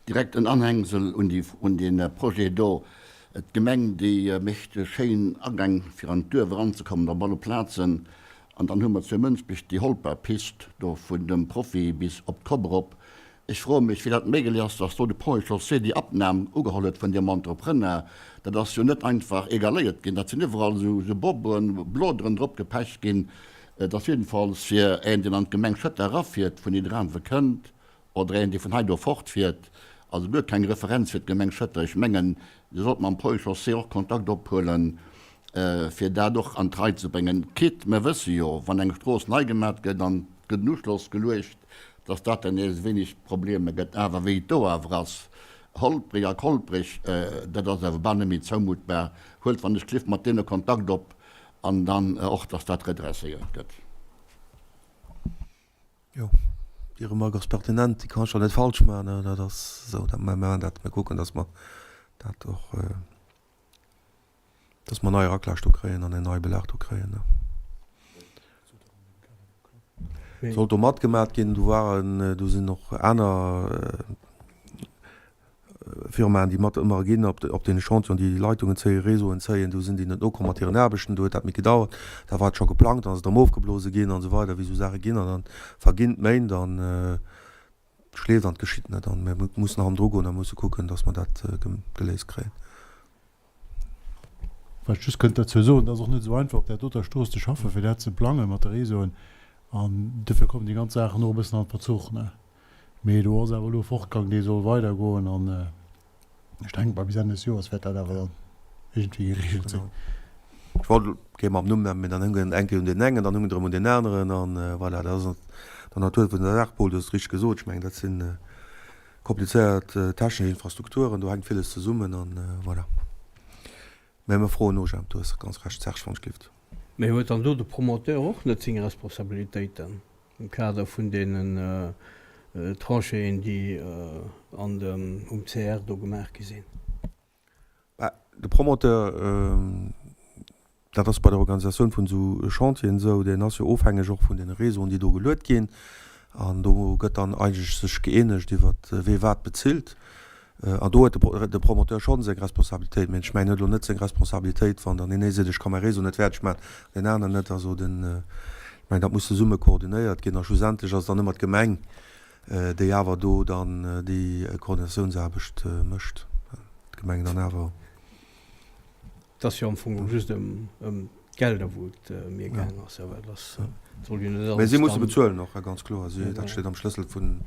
direkt en Anhängsel un déi, un dee Projet do. D'Gemeng, déi mécht schéin Agäng fir an d'Duerf eranzekommen op alle Plazen. An dann hu mer zu Mënsbech déi Holperpist do vun dem Profi bis op d'Kopp erop. Ech froe mech, wéi dat méiglech ass, dass do de Ponts et Chaussées déi Abnam ugeholl huet vun deem Entrepreneur. Dat ass jo net einfach egaléiert ginn. Dat sinn iwwerall esou Bobben, Bloderen drop gepecht ginn. Et ass jiddefalls fir een, deen an d'Gemeng Schëtter erafiert, vun Nidderaanwe kënnt, Oder een, dee vun hei do fortfiert, also guer keng Referenz fir d'Gemeng Schëtter. Ech mengen, Dir sollt mam Ponts et Chaussées och Kontakt ophuelen, fir dat och an d'Rei ze bréngen. Quitte, mer wësse jo, wann eng Strooss nei gemat gëtt an et gëtt en Uschloss geluecht, dass dat dann nees e wéineg Probleme gëtt. Awer wéi et do awer ass, holprig a kolprig, dat ass awer bal net méi zoumutbar. Huelt wann ech cliff mat deene Kontakt op an dann och, dass dat redresséiert gëtt. Jo, déi Remarque ass pertinent, déi kann ech jo net falsch maachen. Dat ass esou, dat mir maachen dat, mir kucken, dass mer dat och, dass mer nei Raclage do kréien an en neie Belag do kréien. Sollt do matgemat ginn, do waren, do sinn och aner Firmaen, déi mat ëmmer ginn op op deene Chantieren, déi Leitungen zéien, Réseauen zéien, do sinn déi net nokomm mat hiren Aarbechten, do huet dat méi gedauert, da war et scho geplangt, dann ass et erëm ofgeblose ginn an esou weider, wéi esou Saache ginn an dann verginn d'Méint an. Schleeft an et geschitt net an mir mussen hannendru goen a musse kucken, datt mer dat geléist kréien. Wat ech just kënnt derzou soen, et ass och net esou einfach op där doter Strooss ze schaffen, fir dat ze plange mat de Réseauen an duerfir kommen déi ganz Saachen och e bëssen an Verzuch, ne. Mee do ass awer elo e Fortgang, dee soll weidergoen an ech denke mol bis Enn des Joers wäert dat awer dann iergendwéi geregelt sinn. Ech wollt kee mam Numm nennen, mee dann hunn eng Kéier un deen engen, dann hunn erëm un deen aneren an voilà, dat ass der Natur vun der Saach. Paul, du hues et richteg gesot, ech mengen dat si komplizéiert technesch Infrastrukturen, do hänkt villes zesummen an voilà. Mä mir froen no, Jemp, du hues ganz Recht. Serge, wann ech gelift. Mä huet dann do de Promoteur och net seng Responsabilitéiten am Kader vun deenen Tranchéen, déi an dem, um CR do gemaach gi sinn? Bah, de Promoteur, dat ass bei der Organisatioun vun esou Chantieren esou, deen ass jo ofhängeg och vun deene Réseauen, déi do geluet ginn. An do gëtt dann eigentlech sech gëeenegt iwwert wee wat bezilt. An do huet de Promoteur schonn seng Responsabilitéit. Mee ech mengen, en huet elo net seng Responsabilitéit, wann dann deen ee seet, ech ka mäi Réseau net fäerdeg maachen, an deen aneren net. Also den, ech mengen, dat muss zesumme koordinéiert ginn. A schlussendlech ass et dann ëmmer d'Gemeng, déi awer do dann déi Koordinatiounsaarbecht mécht, d'Gemeng dann awer. Et ass jo am Fong just ëm d'Gelder, wou et mir gaang ass, awer et ass, et soll jo net alles. Mä si musse bezuelen och, ganz kloer. Si, dat steet am Schlëssel vun,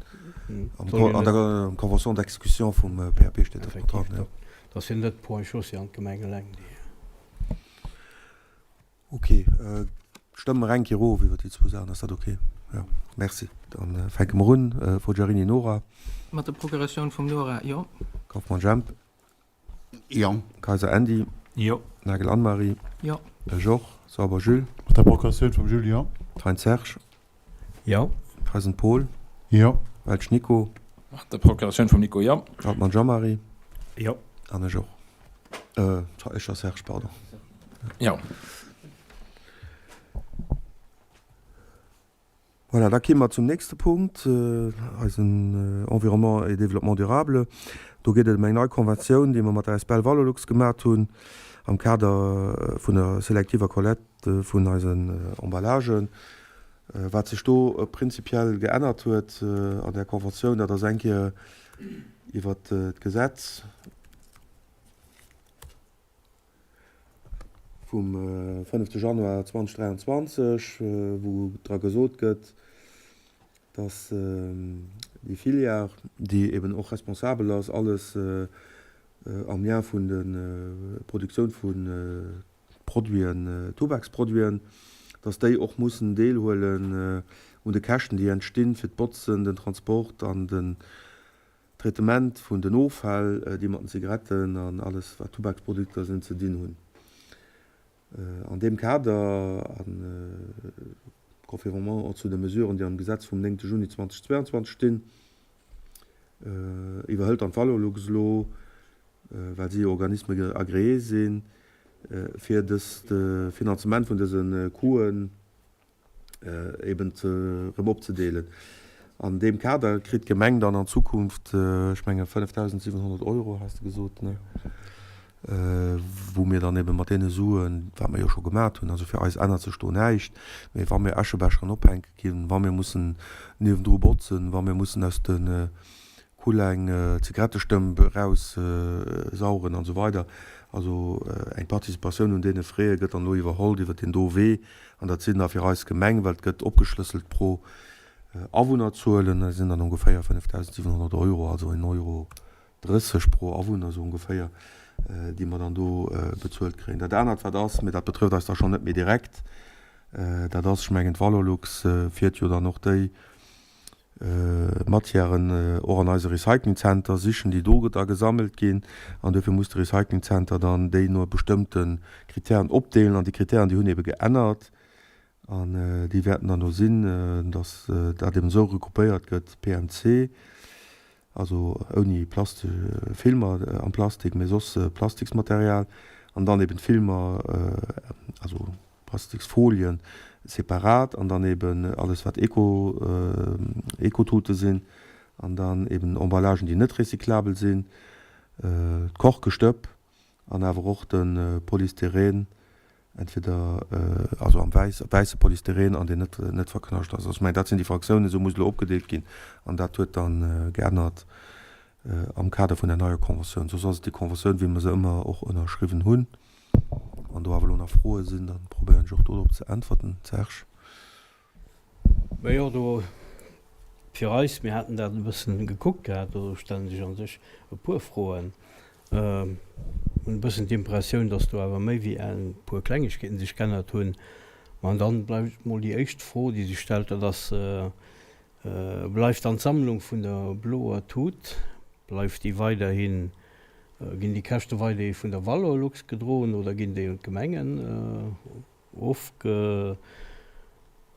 an der Convention d'exécution vum PAP steet dat mat dran, jo. Et ass jo net d'Ponts et Chaussées an d'Gemeng eleng, déi. Ok, stëmme mer eng Kéier of iwwer déi zwou Saachen. Ass dat ok? Jo, merci. Dann fänke mer un. Forgiarini Nora. Mat der Procuratioun vum Nora, jo. Kauffmann Jemp. Jo. Kayser Andy. Jo. Nagel Anne-Marie. Jo. Ech och. Sauber Jules. Mat der Procuratioun vum Jules, jo. Thein Serge. Jo. Theisen Paul. Jo. Welsch Nico. Mat der Procuratioun vum Nico, jo. Altmann Jean-Marie. Jo. An ech och. Ech a Serge, pardon. Jo. Voilà, da kéime mer zum nächste Punkt, eisen Environnement et développement durable. Do geet et ëm eng nei Konventioun, déi mer mat der Asbl Valorlux gemat hunn am Kader vun der selektiver Collecte vun eisen Emballagen. Wat sech do prinzipiell geännert huet an där Konventioun, dat ass eng Kéier iwwert d'Gesetz, vum fënnefte Januar 2023, wou dra gesot gëtt, dass déi Filière, déi eben och responsabel ass, alles am Lien vun de Produktioun vu Produiten, Tubaksproduiten, dass déi och mussen deelhuelen un de Käschten, déi entstinn, fir d'Botzen, den Transport an den Traitement vun den Offäll, déi mat den Zigaretten an alles wat Tubaksprodukter sinn, ze dinn hunn. An deem Kader a conformément och zu de Mesuren, déi am Gesetz vum 9 Juni 2022 stinn, iwwerhëlt dann d'Valorlux elo, well si jo Organisme agréé sinn, fir dëst Finanzement vun dëse Coûten, eben erëm opzedeelen. An deem Kader kritt d'Gemeng dann an Zukunft, ech menge 5.700 Euro, has de gesot, ne, wou mir dann ebe mat deene Suen, wat mir jo scho gemat hunn, also fir eis ännert sech do näischt, mee wa mir Äschebecheren ophänke ginn, wa mir mussen niewendru botzen, wa mir mussen aus de Kull eng Zigarettestëmp eraus saugen an esou weider. Also eng Participatioun un deene Frais gëtt dann elo iwwerholl iwwer deen do Wee. An dat sinn da fir eis Gemeng, well et gëtt opgeschlësselt pro Awunnerzuelen, dat sinn dann ongeféier 5.700 Euro, also een Euro 30 pro Awunner esou ongeféier, déi mer dann do bezuelt kréien. Dat anert wat ass, mee dat betrëfft eis da schonn net méi direkt, dat ass, ech mengen d'Valorlux fiert jo dann och déi, Matièren och an eise Recyclingzenter sichen, déi do da gesammelt ginn. An duerfir muss de Recyclingzenter dann déi no bestëmmte Kritären opdeelen. An déi Kritären, déi hunn ebe geännert. An déi wäerten dann do sinn, datt dat eben esou regroupéiert gëtt, PMC, also ouni Plaste Filmer am Plastik, mee soss Plastiksmaterial. An dann eben d'Filmer, also Plastiksfolien separat an dann eben alles wat Eco, Ecotute sinn an dann eben Emballagen déi net recyclabel sinn, d'Korkestëpp an awer och de Polystyrène. Entweder also am wäiss, wäisse Polystyren an deen net, net verknascht ass. Also ech mengen, dat sinn déi Fraktiounen, esou muss elo opgedeelt ginn. An dat huet dann geännert am Kader vun der neier Conventioun. Soss ass et déi Conventioun, wéi mer se ëmmer och ënnerschriwwen hunn. Wann do awer elo nach Froe sinn, da probéieren ech och dorop ze äntwerten. Serge. Majo, do fir eis, mir haten dat e bëssen gekuckt gehat, do stelle sech a sech e puer Froen. Hunn e bëssen d'Impressioun, datt do awer méi wéi e puer Klengegkeeten sech g'ännert hunn. Ma an dann bleift mol déi éischt Fro, déi sech stellt, dat ass, Bleift dann d'Sammlung vun der bloer Tut, bleift déi weiderhin, ginn déi Käschte weiderhi vun der Valorlux gedroen oder ginn déi un d'Gemengen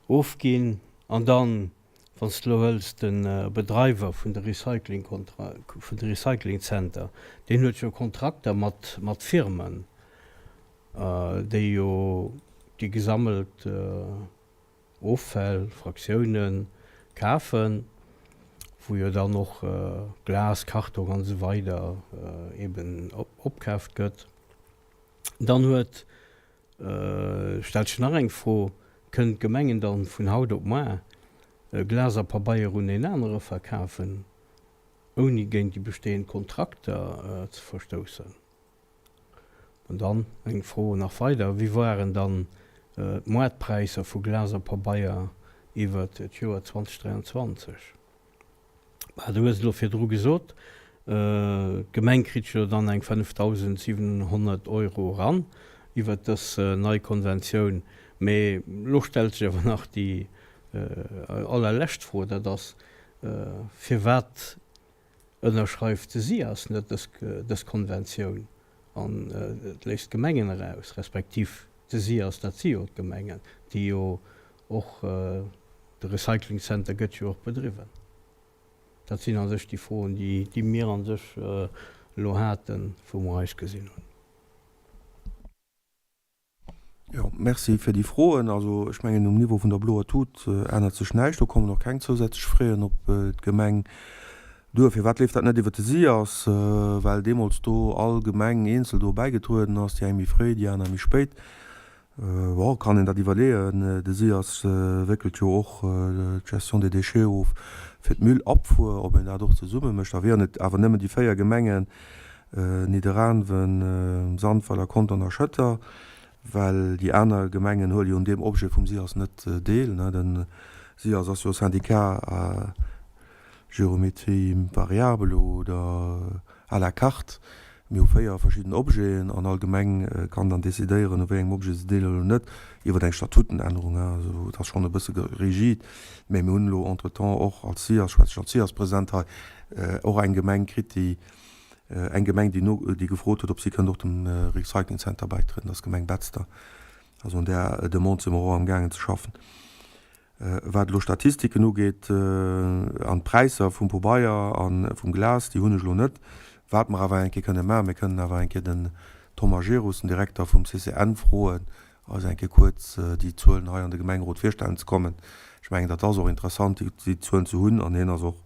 ofginn. An dann, wann s de elo hëls de Bedreiwer vun de Recycling, vun de Recyclingzenter, deen huet jo Kontrakter mat, mat Firmen, déi jo déi gesammelt Offäll, Fraktiounen kafen, wou jo dann och Glas, Kartong an esou weider eben opkaaft gëtt. Dann huet Stellt sech nach eng Fro, Kënnen d'Gemengen dann vun haut op moar Glas a Pabeier un een anere verkafen, ouni géint déi bestehend Kontrakter ze verstoussen? An dann eng Fro nach weider, Wéi waren dann d'Moartpräisser vu Glas a Pabeier iwwert d'Joer 2023? Bah, du hues et elo virdru gesot, d'Gemeng kritt jo dann eng 5.700 Euro eran iwwert dës nei Konventioun. Mee elo stellt sech awer nach déi allerlescht Fro, dat ass, Firwat ënnerschreift de SIAS net dës Konventioun an léisst d'Gemengen eraus, respektiv de SIAS, dat si jo d'Gemengen, déi jo Och de Recycling Center gëtt jo och bedriwwen. Dat sinn a sech déi Froen, déi mir a sech elo haten, wou mer eis gesinn hunn. Jo, merci fir déi Froen. Also ech mengen, um Niveau vun der bloer Tut ännert sech näischt. Do kommen och keng zousätzlech Fräen op d'Gemeng duer. Firwat leeft dat net iwwert de SIAS? Well deemools do all Gemeng eenzel do bäigetrueden ass, déi eng méi fréi, déi aner méi spéit. Bon, kann een dat iwwerleeën. De SIAS wéckelt jo och d'Gestion des déchets of fir d'Müllabfuhr, ob een dat och zesumme mécht. Da wieren et awer nëmmen déi 4 Gemengen, Nidderaanwen, Sandweiler, Contern a Schëtter, well déi aner Gemengen huele jo un deem Objet vum SIAS net deel. De SIAS ass jo e Syndicat à géométrie variable oder à la carte. Mir hu 4 verschidden Objeten an all Gemeng kann dann decidéieren, u wéi engem Objet se deelhëlt oder net, iwwer eng Statutenännerung. Also et ass schonn e bësse rigid, mä mir hunn elo entretemps och als SIAS, schwätze ech als SIAS-President hei, och eng Gemeng kritt, déi, eng Gemeng, déi no, déi gefrot huet, ob si kënnt och dem Recycling Center bäitrieden, dat ass d'Gemeng Betzder. Also un där Demande si mer och amgaangen ze schaffen. Wat elo Statistiken ugeet an d'Präisser vum Pobeier a vum Glas, déi hunn ech elo net. Wat mer awer eng Kéier kënne maachen, mir kënnen awer eng Kéier den Thomas Gerus, den Direkter vum CCN, froen, eis eng Kéier kuerz déi Zuelen hei an de Gemengerot virstellen ze kommen. Ech mengen, dat ass och interessant, déi Zuelen ze hunn an hien ass och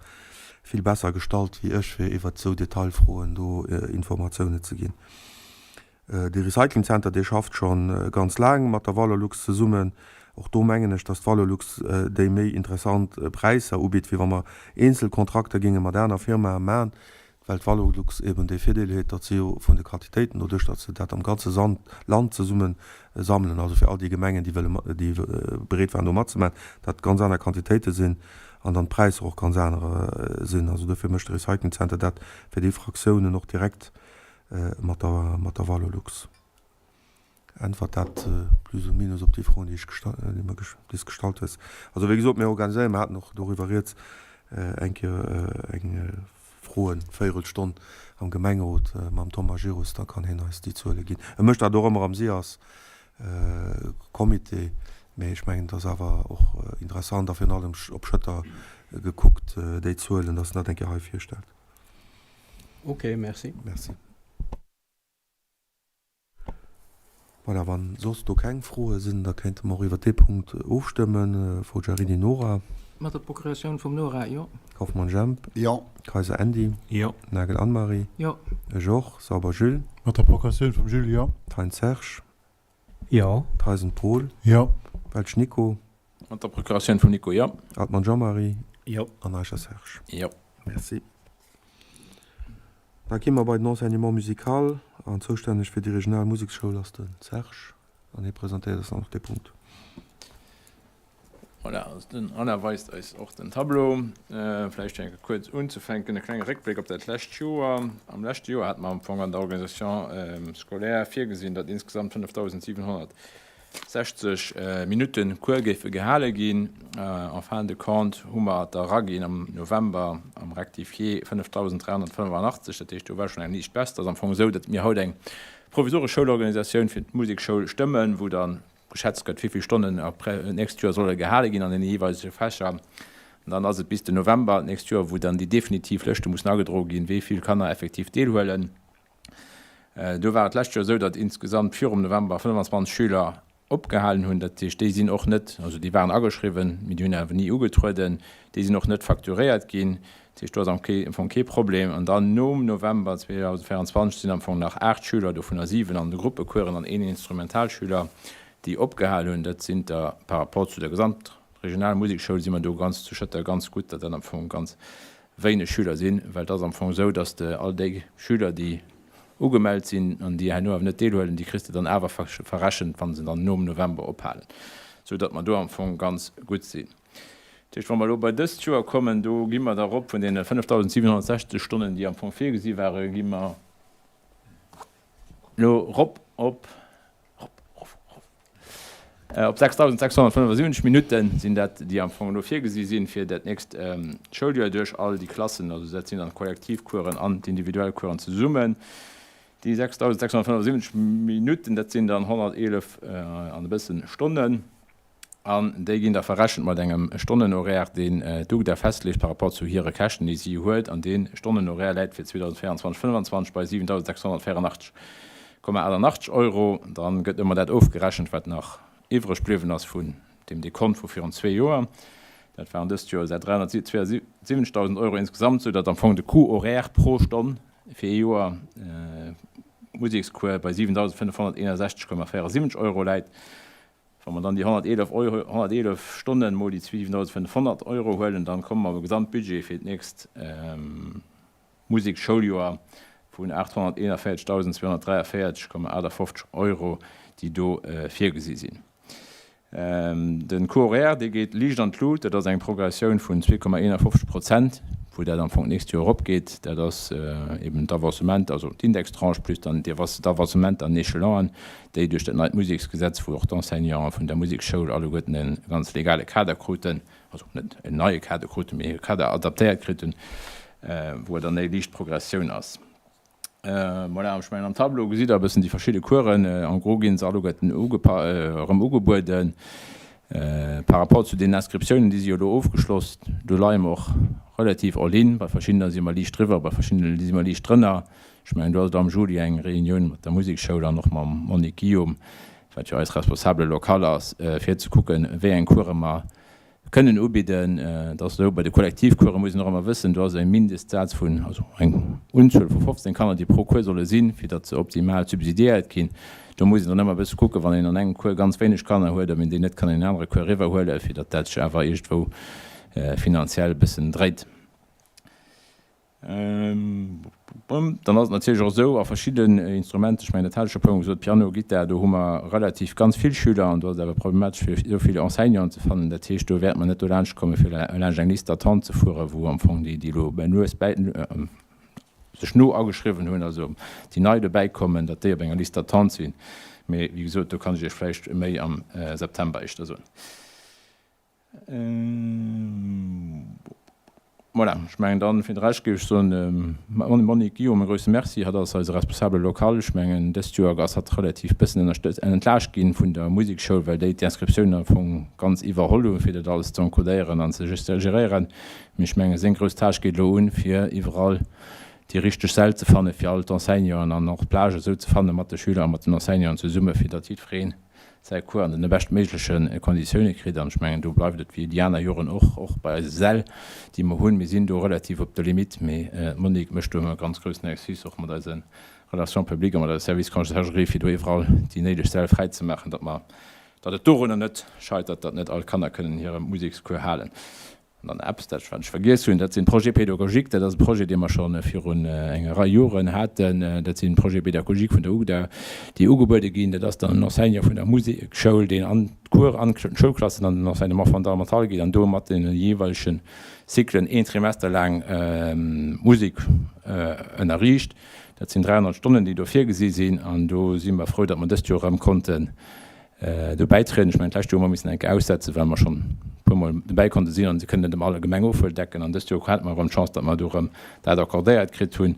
vill besser gestallt wéi ech, fir iwwert esou Detailfroen do Informatiounen ze ginn. De Recycling Center, dee schafft scho ganz laang mat der Valorlux zesummen. Och do mengen ech, dass d'Valorlux déi méi interessant Präisser ubitt, wéi wa mer eenzel Kontrakter géinge mat aner Firmae man, well d'Valorlux eben dee Virdeel huet, datt si jo vun de Quantitéiten, doduerch datt se dat am ganze Land zesumme sammelen, also fir all déi Gemengen, déi wëlle, déi bereet waren do matzemaachen, dat ganz aner Quantitéite sinn an dann d'Präisser och ganz anerer sinn. Also dofir mécht de Recycling Center dat fir déi Fraktiounen och direkt mat der, mat der Valorlux. Äntwert dat plus ou minus op déi Froen, déi ech déi mer déi s gestallt hues? Also wéi gesot, mir organiséieren, mer haten och doriwwer rieds, eng Kéier eng Froen-Véierelstonn am Gemengerot mam Thomas Girus, da kann hien eis déi Zuele ginn. E mécht dat och ëmmer am SIAS Comité, mee ech mengen, et ass awer och interessant a virun allem op Schëtter gekuckt, déi Zuelen, dass en dat eng Kéier hei virstellt. Ok, merci. Merci. Voilà, wann soss do keng Froe sinn, da kéinte mer och iwwert dee Punkt ofstëmmen. Forgiarini Nora. Mat der Procuratioun vum Nora, jo. Kauffmann Jemp. Jo. Kayser Andy. Jo. Nagel Anne-Marie. Jo. Ech och. Sauber Jules. Mat der Procuratioun vum Jules, jo. Thein Serge. Jo. Theisen Paul. Jo. Welsch Nico. Mat der Procuratioun vum Nico, jo. Altmann Jean-Marie. Jo. An Eicher Serge. Jo. Merci. Da gi mer bei den Enseignement musical an zoustänneg fir déi regional Museksschoul ass de Serge an hie presentéiert eis dann och dee Punkt. Voilà, also den Alain weist eis och den Tableau. Vläicht fir eng Kéier kuerz unzefänken, e klenge Réckbléck op dat lescht Joer. Am leschte Joer hate mer am Fong an der Organisation scolaire virgesinn, datt insgesamt 5.760 Minutte Cours géife gehale ginn. En fin de compte hu mer der eraginn am November am Rectifié 5.385. Dat heescht, do war schonn eng liicht Baisse. Et ass am Fong esou, datt mir haut eng provisoresch Schoulorganisatioun fir d'Musekschoul stëmmen, wou dann Geschätzt gëtt, wéi vill Stonnen d'nächst Joer solle gehale ginn an deene jeeweilege Fächer. An dann ass et bis den November d'nächst Joer, wou dann déi definitiv Lëschte mussen agedroe ginn, wéi vill Kanner effektiv deelhuelen. Do war et d'lescht Joer esou, datt insgesamt virum November 25 Schüler opgehalen hunn. Dat heescht, déi sinn och net, also déi waren ageschriwwen, mee déi hunn awer ni ugetrueden. Déi sinn och net facturéiert ginn. Dat heescht, do ass am Fong kee Problem. An dann nom November 2024 sinn am Fong nach 8 Schüler, dovunner 7 an de Gruppecoursen an een Instrumentalschüler, déi opgehal hunn. Dat sinn der par rapport zu der Gesamtregionalmusekschoul si mer do ganz zu Schëtter ganz gutt, datt dat am Fong ganz wéineg Schüler sinn, well et ass am Fong esou, datt de all déi Schüler, déi ugemellt sinn an déi herno awer net deelhuelen, déi kriss de dann awer verrechent, wa se dann nom November ophalen, esou datt mer do am Fong ganz gutt sinn. Dat heescht, wa mer elo bei dëst Joer kommen, do gi mer da erop vun deene 5.760 Stonnen, déi am Fong virgesi waren, gi mer elo erop op, erop, erof, erof, op 6.675 Minutten sinn dat, déi am Fong elo virgesi sinn fir dat nächst Schouljoer duerch all déi Klassen. Also dat sinn dann d'Kollektivcoursen an d'individuell Coursen zesummen. Déi 6.675 Minutten, dat sinn dann 111 an e bëssen Stonnen. An déi ginn da verrechent mat engem Stonnenhoraire, deen d'UGDA festleegt par rapport zu hire Käschten, déi si huet. An dee Stonnenhoraire läit fir 2024, 2025 bei 7.684,88 Euro. Dann gëtt ëmmer dat ofgerechent, wat nach iwwreg bliwwen ass vun deem Dekont vu virun zwee Joer. Dat waren dëst Joer 372.000 Euro insgesamt, soudatt am Fong de Coût horaire pro Stonn fir ee Joer Musekscours bei 7.561,74 Euro läit. Wa mer dann déi 111 Euro, 111 Stonnen mol déi 7.500 Euro huelen, dann komme mer op e Gesamtbudget fir d'nächst Musekschouljoer vun 841.243,58 Euro, déi do virgesi sinn. De Coût horaire, dee geet liicht an d'Lut, dat ass eng Progressioun vun 2,51 Prozent. wou dat am Fong d'nächst Joer eropgeet, dat ass eben d'Avancement, also d'Indextranche plus dann d'Avancement an Échelonen, déi duerch dat neit Museksgesetz, wou och d'Enseignanten vun der Museksschoul alleguerten e ganz legale Kader kruten, also net en neie Kader kruten, mee e Kader adaptéiert kruten, wou et dann eng liicht Progressioun ass. Voilà, ech mengen am Tableau gesitt der e bëssen déi verschidde Coursen. En gros ginn se alleguerten erëm ugebueden. Par rapport zu den Inscriptiounen, déi si jo elo ofgeschloss, do leie mer och relativ en ligne. Bei verschiddener si mer liicht driwwer, bei verschiddene si mer liicht drënner. Ech mengen do ass et am Juli eng Reunioun mat der Musekschoul an och mam Monique Guillaume, wat jo eis Responsable locale ass, fir ze kucken, wéi eng Course mer kënnen ubidden. Et ass esou, bei de Kollektivcourse muss een och ëmmer wëssen, do ass e Mindestsaz vun, also eng Unzuel vu 15 Kanner, déi pro Cours solle sinn, fir datt se optimal subsidiéiert ginn. Do muss een dann ëmmer e bësse kucken, wann een an engem Cours ganz wéineg Kanner huet, ob een déi net kann an en anere Cours eriwwerhuelen, fir datt dat sech awer iergendwou finanziell e bëssen dréit. Dann ass et natierlech och esou, a verschidden Instrumenter, ech mengen dat hat ech scho e puermol gesot, Piano, Gittar, do hu mer relativ ganz vill Schüler an do ass et awer problematesch fir esou vill Enseignanten ze fannen. Dat heescht, do wäerte mer net dolaanscht kommen, fir laanscht eng Liste d'attente ze fueren, wou am Fong déi, déi elo lues bäi sech no ageschriwwen hunn, also déi nei dobäi kommen, datt déi op enger Liste d'attente sinn. Mee wéi gesot, do kann ech Iech vläicht méi am September éischter soen. Voilà, ech mengen dann, fir de Rescht géif ech soen, dem Monique Guillaume e grouse Merci. Hatt ass eise Responsable local. Ech mengen, dëst Joer ass hatt relativ bëssen ënnerstëtzt, entlaascht ginn vun der Musekschoul, well déi d'Inscriptiounen am Fong ganz iwwerholl hunn, fir dat alles ze encodéieren an ze geréieren. Mee ech mengen, seng grouss Tâche geet elo un, fir iwwerall déi richteg Säll ze fannen, fir all d'Enseignanten an och d'Plage esou ze fanne mat de Schüler a mat den Enseignanten zesumme, fir datt jiddweree. Säi Cours an den beschtméigleche Konditioune kritt. An ech mengen, do bleift et wéi déi aner Joren och, och bei eise Säll, déi mer hunn. Mir sinn do relativ op der Limite, mee d'Monique mécht do ëmmer e ganz groussen Exercice, och mat eise Relations publiques a mat eise Service Conciergerie, fir do iwwerall déi néideg Säll fräizemaachen, datt mer, datt et dorunner net scheitert, datt net all d'Kanner kënnen hire Musekscours halen. An dann eppes, dat ech wat ech vergiess hunn, dat sinn d'Projets pédagogiques. Dat ass e Projet, dee mer scho virun enger Rei Joren haten. Dat sinn Projets pédagogiques vun der UGDA, déi ugebuede ginn. Dat ass dann en Enseignant vun der Musekschoul, deen an d'Cours, an d'Schoulklassen, an den Enseignement fondamental geet an do mat deene jeeweilege Cyclen een Trimester laang Musek ënnerriicht. Dat sinn 300 Stonnen, déi do virgesi sinn. An do si mer frou, datt mer dëst Joer erëm konnten Dobäi trieden. Ech mengen, d'lescht Joer hu mer missen eng Kéier aussetzen, well mer schonn e puermol dobäi konnte sinn an se kënnen net ëmmer allgemeng ofdecken. An dëst Joer hate mer erëm d'Chance, datt mer do erëm dat accordéiert kritt hunn.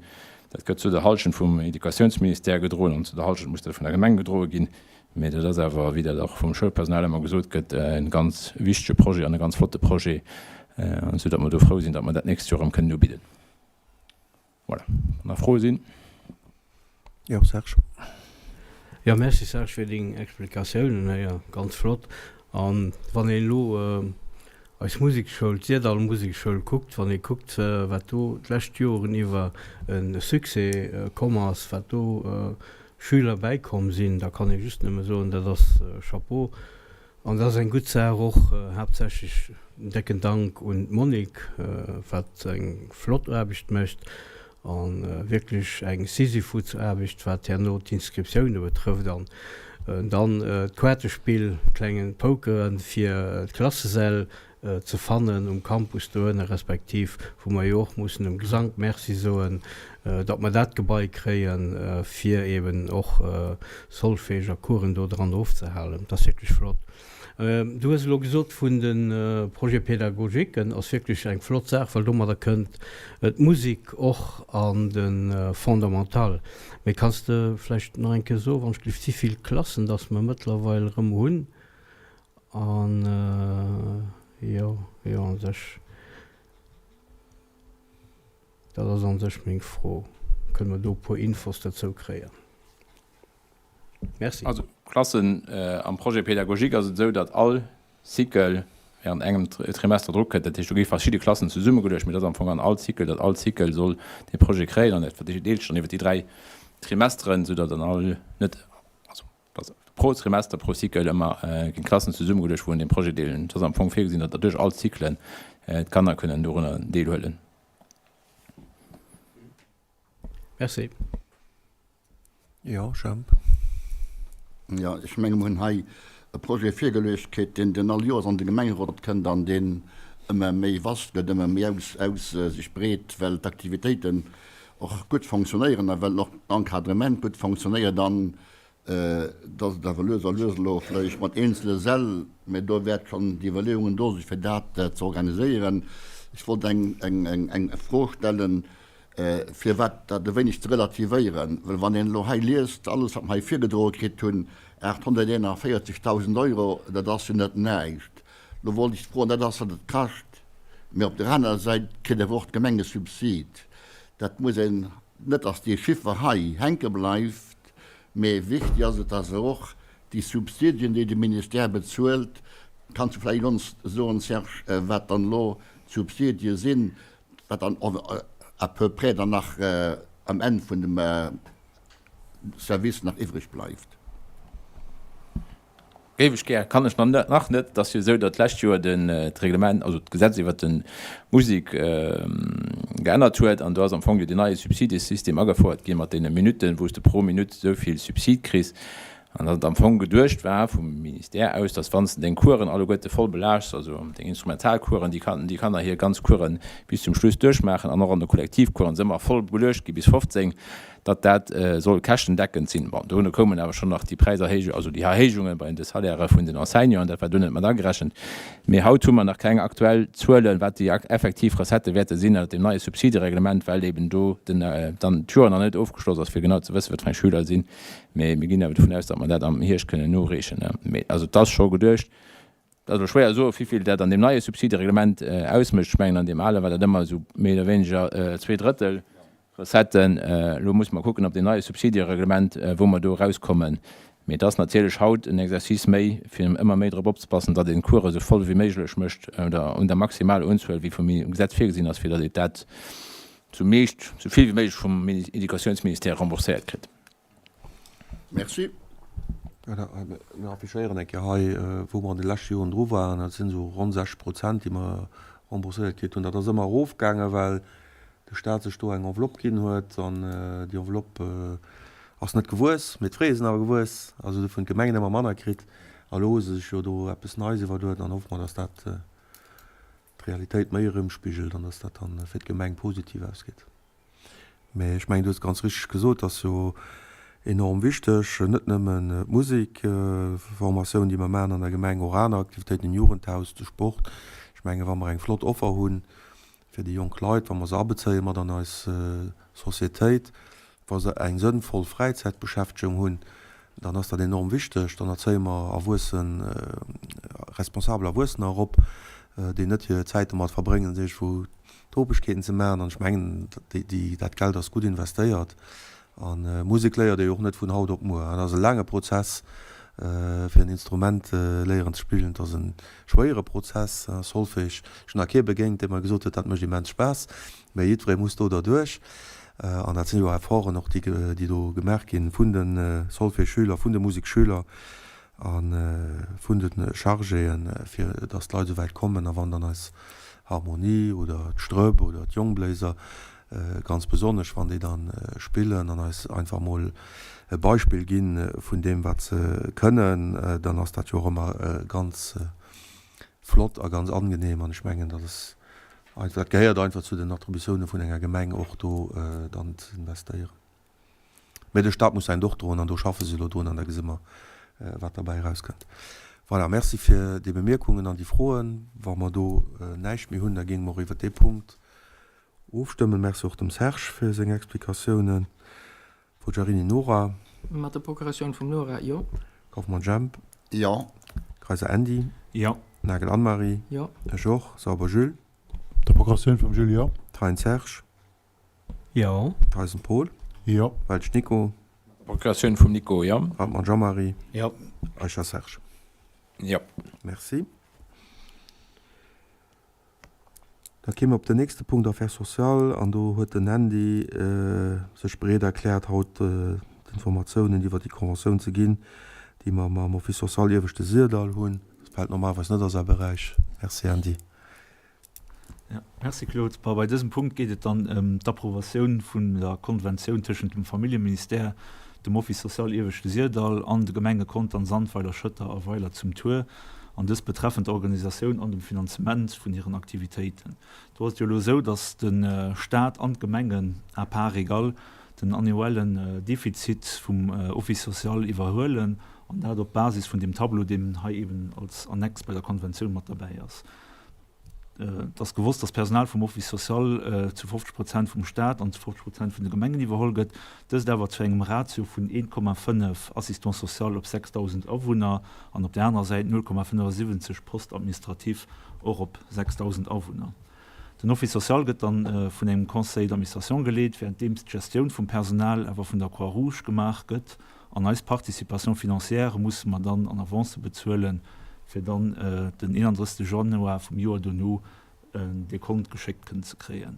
Dat gëtt zu der Hallschent vum Educatiounsministère gedroen an zu der Hallschent muss dat vun der Gemeng gedroe ginn. Mee dat ass awer, wéi dat och vum Schoulpersonal ëmmer gesot gëtt, e ganz wichtege Projet an e ganz flotte Projet, esou datt mer do frou sinn, datt mer dat d'nächst Joer erëm kënnen ubidden. Voilà, wann nach Froe sinn. Jo, Serge. Jo, merci Serge fir deng Explikatiounen héier, ganz flott. An wann een elo eis Musekschoul, d'Syrdall Musekschoul kuckt, wann ee kuckt wat do d'lescht Joren iwwer e Succès komm ass, wat do Schüler bäikomm sinn, da kann ee just nëmme soen, dat ass Chapeau. An dat ass eng gutt Saach och, haaptsächlech en décken Dank un d'Monique, wat eng flott Aarbecht mécht a wierklech eng Sisyphusaarbecht, wat herno d'Inscriptioune betrëfft. An dann d'Quartespill, klengen Pokeren, fir d'Klassesäll ze fannen um Campus doënne respektiv wou mer jo och mussen dem Gesank Merci soen, datt mer dat Gebai kréien, fir eben och Solfège a Coursen do dran ofzehalen. Dat ass wierklech flott. Du hues elo gesot vun de Projets pédagogiquen, ass wierklech eng flott Saach, well domadder kënnt d'Musek och an de Fondamental. Mee kanns de vläicht nach eng Kéier soen, wann ech gelift, wéivill Klassen datt mer mëttlerweil erëm hunn? An jo, jo an sech, dat ass an sech meng Fro. Kënne mer do e puer Infos dozou kréien? Merci. Also d'Klassen am Projet pédagogique ass et esou, datt all Cycle während engem Trimester dru kënnt. Dat heescht, do gi verschidde Klassen zesummegeluecht, mee dat ass am Fong an all Cycle, datt all Cycle soll dee Projet kréien an dat verdeelt sech dann iwwer déi 3 Trimesteren, soudatt dann all net, also dass pro Trimester, pro Cycle ëmmer ginn d'Klassen zesummegeluecht, wou un deem Projet deelhuelen. Et ass am Fong virgesinn, datt duerch all d'Cyclen d'Kanner kënnen dorunner deelhuelen. Merci. Jo, Jemp. Jo, ech menge mer hunn hei e Projet virgeluecht kritt, deen den all Joers an de Gemengerot kënnt an deen ëmmer méi vast gëtt, ëmmer méi aus, aus sech breet, well d'Aktivitéiten och gutt fonctionnéieren a well och d'Encadrement gutt fonctionnéiert an dass et awer lues a lues elo vläicht mat eenzele Säll, mä do wäert schonn déi Iwwerleeungen do si fir dat ze organiséieren. Ech wollt eng, eng, eng, eng Fro stellen, firwat dat e wéineg ze relativéieren, well wann een elo hei liest, alles wat mer hei virgedroe kritt hunn, 841.000 Euro, dat ass jo net näischt. Elo wollt ech froen, dat ass wat et kascht, mä op der anerer Säit kritt awer och d'Gemeng e Subsid. Dat muss een, net dass dee Chiffer hei hänke bleift, mä wichtig ass et, dass och déi Subsidien, déi de Ministère bezuelt, kanns du vläicht ons soen, Serge, wat dann elo d'Subsidie sinn, wat dann à peu près dann nach am Enn vun dem Service nach iwwreg bleift? Géif ech gär, kann ech nach net. Et ass jo esou, datt d'lescht Joer den d'Reglement, also d'Gesetz iwwert de Musek geännert huet an do ass am Fong jo deen neie Subsidesystem agefouert gi mat deene Minutten, wou s de pro Minutt esou vill Subsid kriss. An datt et am Fong geduecht war vum Ministère aus, datt wann s de deng Coursen alleguerte voll belaaschts, also deng Instrumentalcoursen, déi déi Kanner hir ganz Coursen bis zum Schluss duerchmaachen an och an de Kollektivcoursen se ëmmer voll beluecht gi bis 15, datt dat soll käschtendeckend sinn. Bon, dono koumen awer schonn nach déi Präiserhéijung, also déi Erhéijunge bei de Salairë vun den Enseignanten, dat war do net mat agerechent. Mee haut hu mer nach keng aktuell Zuelen, wat déi effektiv Recettë wäerte sinn ënnert deem neie Subsidereglement, well eben do den, dann d'Joer nach net ofgeschloss ass, fir genau ze wëssen, wat fir eng Schüler et sinn. Mee mir ginn awer dovun aus, datt mer dat am Hierscht kënnen noreechen. Mee also et ass scho geduecht. Et ass elo schwéier soen, wéivill dat an deem neie Subsidereglement ausmécht. Ech mengen, an deem ale war dat ëmmer esou méi oder wéineger 2/3 Recetten. Elo musse mer kucken, ob deen neie Subsidereglement, wou mer do erauskommen. Mee et ass natierlech haut en Exercice méi, fir ëmmer méi drop opzepassen, datt een d'Course esou voll wéi méiglech mécht oder un der maximaler Unzuel, wéi vum Gesetz virgesinn ass, fir datt een dat sou meescht, sou vill wéi méiglech vum Educatiounsministère rembourséiert kritt. Merci. Mir affichéieren eng Kéier hei, wou mer an de leschte Joren dru waren. Dat sinn esou ronn 60 Prozent, déi mer rembourséiert kritt hunn. Dat ass ëmmer erofgaangen, well de Staat sech do eng Enveloppe ginn huet an déi Enveloppe ass net gewuess, mee d'Fraie sinn awer gewuess. Also dofir hunn d'Gemengen ëmmer manner kritt a elo hu se sech jo do eppes Neies iwwerluet an hoffe mer, datt dat d'Realitéit méi erëmspigelt an datt dat dann fir d'Gemeng positiv ausgeet. Mee ech mengen, du hues ganz richteg gesot, ass jo enorm wichteg, net nëmmen d'Musikformatioun, déi mer maachen an der Gemeng, och aner Aktivitéiten, den Jugendhaus, de Sport. Ech mengen, wa mer eng flott Offer hunn, fir déi jonk Leit, wa mer se abezéie mat an eis Societéit, wa se eng sënnvoll Fräizäitbeschäftegung hunn, dann ass dat enorm wichteg. Dann erzéie mer erwuessen, responsabel Erwuessener erop, déi net hir Zäit domat verbréngen, sech iergendwou Topegkeeten ze maachen. An ech mengen, déi, dat Geld ass gutt investéiert. A Musek léiert ee jo och net vun haut op muer. Dat ass e laange Prozess, fir en Instrument léieren ze spillen. Et ass e schwéiere Prozess, Solfège. Ech hunn nach kee begéint, dee mer gesot huet, dat mécht immens Spaass. Mä jiddweree muss do derduerch. An dat sinn jo Efforten och, déi do gemaach ginn vun de Solfège-Schüler, vun de Musekschüler a vun de Chargéen, fir datt d'Leit esou wäit kommen. A wann dann eis Harmonie oder d'Strëpp oder d'Jongbléiser Ganz besonnesch wann déi dann spillen an eis einfach mol e Beispill ginn vun deem wat se kënnen, dann ass dat jo och ëmmer ganz flott a ganz angenehm an ech mengen dat ass einfach, dat gehéiert einfach zu den Attributioune vun enger Gemeng och do dann ze investéieren. Mä de Staat muss säint och droen an do schaffe se elo drun an da gesi mer wat derbäi erauskënnt. Voilà, Merci fir déi Bemierkungen an déi Froen. Wa mer do näischt méi hunn, da géinge mer och iwwert dee Punkt Ofstëmmen. Merci och dem Serge fir seng Explikatiounen. Forgiarini Nora. Mat der Procuratioun vum Nora, jo. Kauffmann Jemp. Jo. Kayser Andy. Jo. Nagel Anne-Marie. Jo. Ech och. Sauber Jules. Der Procuratioun vum Jules, jo. Thein Serge. Jo. Theisen Paul. Jo. Welsch Nico. Mat der Procuratioun vum Nico, jo. Hartmann Jean-Marie. Jo. Eicher Serge. Jo. Merci. Da kéime mer op den nächste Punkt, Affaires sociales, an do huet den Andy sech bereet erkläert, haut d'Informatiounen iwwert déi Conventioun ze ginn, déi mer mam Office social Ieweschte Syrdall hunn. Dat fält normalerweis net a säi Beräich. Merci, Andy. Ja, merci Claude. Bon, bei dësem Punkt geet et dann ëm d'Approvatioun vun der Konventioun tëschent dem Familljeministère, dem Office social Ieweschte Syrdall an de Gemenge Contern, Sandweiler, Schëtter a Weiler zum Tuer. an dës betreffend der Organisatioun an dem Finanzement vun hiren Aktivitéiten. Do ass et jo elo esou, datt de Stat an d'Gemengen à part égale den annuellen Defizit vum Office social iwwerhuelen, an dat op Basis vun deem Tableau, deem hei eben als Annex bei der Konventioun mat derbäi ass. Et ass gewosst, dass d'Personal vum Office social zu 50 Prozent vum Staat an zu 50 Prozent vun de Gemengen iwwerholl gëtt, dëst awer zu engem Ratio vun 1,5 Assistant social op 6.000 Awunner an op der anerer Säit 0,75 Poste administratif och op 6.000 Awunner. Den Office social gëtt dann vun engem Conseil d'administration geleet, währenddeems d'Gestioun vum Personal awer vun der Croix-Rouge gemaach gëtt. An eis Participation financière musse mer dann an Avance bezuelen, fir dann den 31 Januar vum Joer dono en Dekont geschéckt kënnen ze kréien.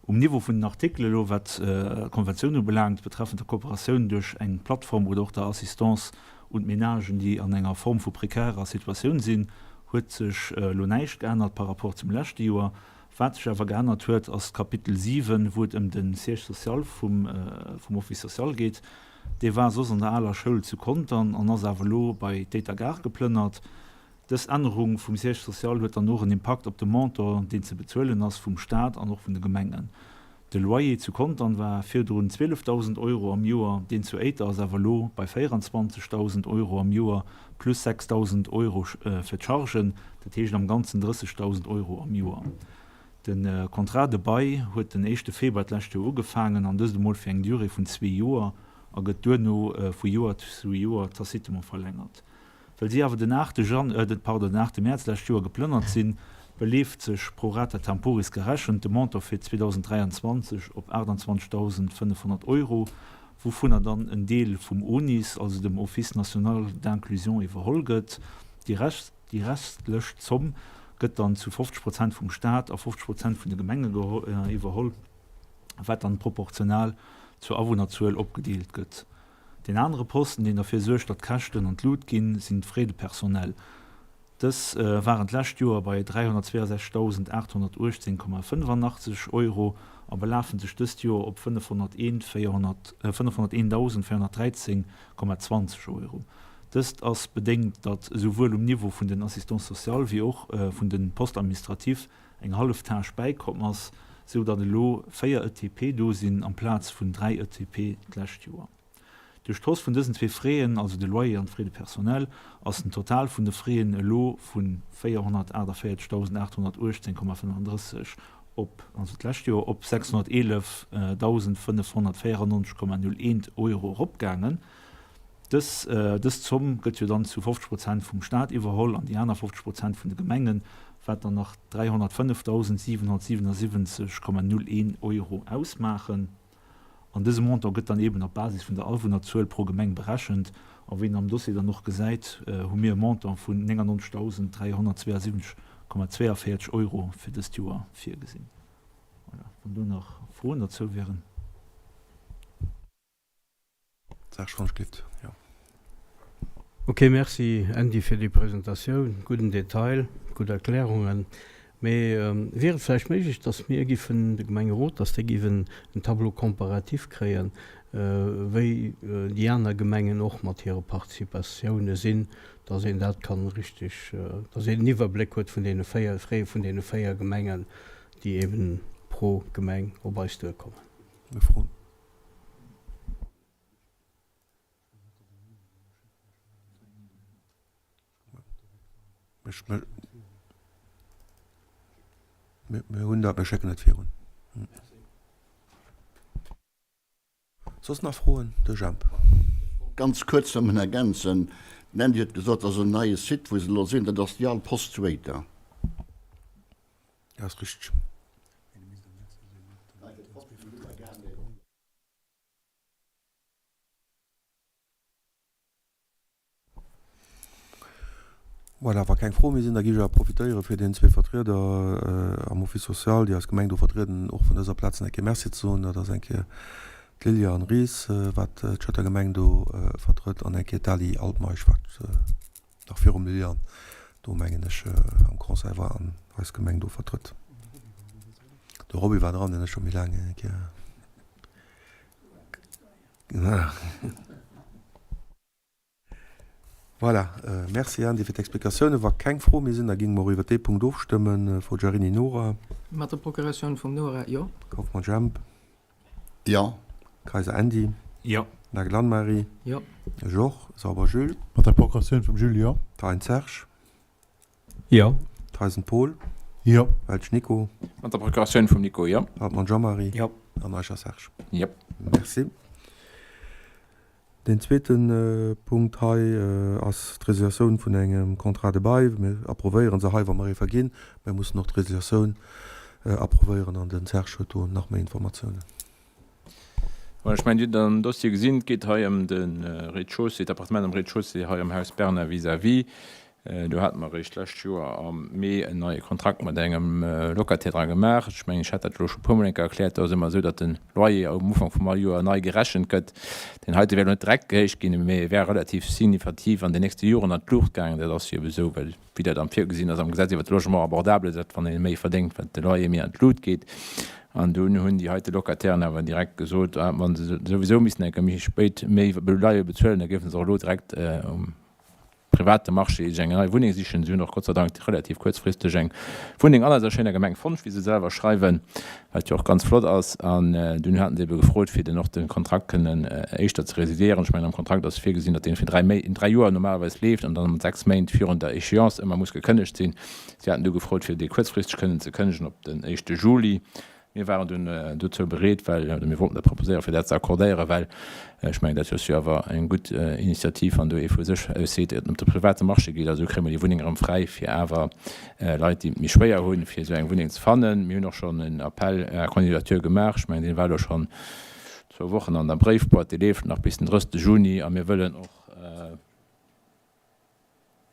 Um Niveau vun den Artikelen elo, wat d'Konventioun ubelaangt, betreffend der Kooperatioun duerch eng Plattform oder och der Assistance un d'Ménagen, déi an enger Form vu prekärer Situatioun sinn, huet sech elo näischt geännert par rapport zum leschte Joer. Wat sech awer geännert huet, ass d'Kapitel 7, wou et ëm de Siège social vum Office social geet. Dee war soss an der aler Schoul zu Contern an ass awer elo bei d'Éiter Gare geplënnert. Dës Ännerung vum Siège social huet dann och en Impakt op de Montant, deen ze bezuelen ass vum Staat an och vun de Gemengen. De Loyer zu Contern war virdrun 12.000 Euro am Joer, deen zu Éiter ass awer elo bei 24.000 Euro am Joer plus 6.000 Euro fir d'Chargen, dat heescht am Ganzen 30.000 Euro am Joer. De Contrat de bail huet den éischte Februar d'lescht Joer ugefaangen an dëst emol fir eng Durée vun zwee Joer a gëtt duerno vu Joer zu Joer tacitement verlängert. Well si awer den aachte Jan, äh, pardon, den aachte Mäerz d'lescht Joer geplënnert sinn, beleeft sech pro rata temporis gerechent de Montant fir 2023 op 28.500 Euro. wouvunner dann en Deel vum ONIS, also dem Office national d'inclusion, iwwerholl gëtt. Déi restlech Zomm gëtt dann zu 50 Prozent vum Staat a 50 Prozent vun de Gemenge iwwerholl, wat dann proportional zur Awunnerzuel opgedeelt gëtt. Deen anere Posten, deen derfir suergt, datt d'Käschten an d'Lut ginn, sinn d'Frais de personnel. Dës waren d'lescht Joer bei 362.818,85 Euro a belafen sech dëst Joer op 501.413,20 Euro. Dëst ass bedéngt, datt esouwuel um Niveau vun den Assistants sociales wéi och vun de Postes administratifs eng hallef Tâche bäikomm ass, sou datt elo 4 ETP do sinn amplaz vun 3 ETP d'lescht Joer. Duerch d'Hausse vun dësen zwee Fräen, also de Loyer an d'Frais de personnel, ass den Total vun de Fräen elo vu 448.818,35 op, also d'lescht Joer, op 611.594,01 Euro eropgaangen. Dës dës Zomm gëtt jo dann zu 50 Prozent vum Staat iwwerholl an déi aner 50 Prozent vun de Gemengen, wat dann nach 305.777,01 Euro ausmaachen. An dëse Montant gëtt dann eeben op Basis vun der Awunnerzuel pro Gemeng berechent. A wéi een am Dossier dann och gesäit, hu mir e Montant vun 99.372,42 Euro fir dëst Joer virgesinn. Voilà, wann do nach Froen derzou wieren. Serge Van Schlitt, Jo. Ok, merci Andy fir déi Presentatioun, gudden Detail, gutt Erklärungen. Mee wier et vläicht méiglech, datt mir giffen, de Gemengerot, datt dee giff en Tableau comparatif kréien, wéi déi aner Gemengen och mat hire Participatioune sinn, datt een dat kann richteg, datt een en Iwwerbléck huet vun deene 4 Frais vun deene 4 Gemengen, déi eben pro Gemeng op eis duerkommen. Mir froen. Mir hunn dat, mir schécken et virun. Soss nach Froen? De Jemp. Ganz kuerz nëmmen ergänzen, Den Andy huet gesot, dat ass en neie Site, wou se elo sinn, dat ass déi al Post zu Éiter. Ja, ass richteg. Voilà, wa keng Froe méi sinn, da géif ech awer profitéiere fir deenen zwee Vertrieder am Office social, déi eis Gemeng do vertrieden, och vun dëser Plaz eng Kéier Merci ze soen. Dat ass eng Kéier d'Liliane Ries, wat d'Schëtter Gemeng do vertrëtt, an eng Kéier d'Ali Altmeisch, wat nach virum Liliane do, mengen ech, am Conseil war an eis Gemeng do vertrëtt. De Roby war dran, deen ass scho méi laang eng Kéier. Voilà, merci Andy fir d'Explikatiounen. Wa keng Froe méi sinn, da géinge mer och iwwert dee Punkt ofstëmmen. Forgiarini Nora. Mat der Procuratioun vum Nora, jo. Kauffmann Jemp. Jo. Kayser Andy. Jo. Nagel Anne-Marie. Jo. Georges. Sauber Jules. Mat der Procuratioun vum Jules, jo. Thein Serge. Jo. Theisen Paul. Jo. Welsch Nico. Mat der Procuratioun vum Nico, jo. Hartmann Jean-Marie. Jo. An Eicher Serge. Jo. Merci. Deen zweete Punkt hei ass d'Résiliatioun vun engem Contrat de bail. Mir approvéiere se hei, wa mer ee verginn. Mir mussen och d'Résiliatioun approvéieren an den Serge huet do nach méi Informatiounen. Voilà, ech mengen, Dir hutt am Dossier gesinn, et geet hei ëm de Rez-de-chaussée, d'Appartement am Rez-de-chaussée hei am Haus Bernard vis-à-vis. Do hate mer eréischt d'lescht Joer am Mee en neie Kontrakt mat engem Locataire dra gemaach. Ech mengen, ech hat dat elo scho puermol eng Kéier erkläert, do ass ëmmer esou, datt de Loyer um Ufank vum all Joer nei gerechent gëtt. Deen heite wär elo net direkt gehéicht ginn, mee e wär relativ signifativ an den nächste Joren an d'Luucht gaangen. Dat ass jo ebe esou, well, wéi dat am virgesinn ass am Gesetz iwwert de Logement abordable, datt wann ee méi verdéngt, wat de Loyer méi an d'Lut geet. An dunn hunn déi heite Locatairen awer direkt gesot, wa se souwisou missten eng Kéier méi spéit méi Loyer bezuelen, da géife se och elo direkt um private Marché sech eng nei Wunneng sichen. Si hunn och Gott sei Dank relativ kuerzfristeg eng Wunneng an eiser schéiner Gemeng fonnt, wéi se selwer schreiwen, wat jo och ganz flott ass. An dunn haten se ebe gefrot, fir den och de Kontrakt kënnen éischter ze resiliéieren. Ech mengen, am Kontrakt ass virgesinn, datt deen fir dräi Méi, dräi Joer normalerweis leeft an dann mat sechs Méint virun der Échéance ëmmer muss gekënnegt sinn. Si haten du gefrot, fir dee kuerzfristeg kënnen ze kënnegen op den éischte Juli. Mir waren dunn dozou bereet, well, oder mir wollten dat proposéieren, fir dat ze accordéieren, well ech mengen, dat ass jo awer eng gutt Initiativ, wann do ee vu sech aus seet, et op de private Marché geet. Also kréie mer déi Wunneng erëm fräi, fir awer Leit, déi et méi schwéier hunn, fir esou eng Wunneng ze fannen. Mir hunn och schonn en Appel à candidature gemaach. Ech mengen, dee war elo schonn. Zwou Wochen an der Bréifboîte, déi leeft nach bis den 30. Juni a mir wëllen och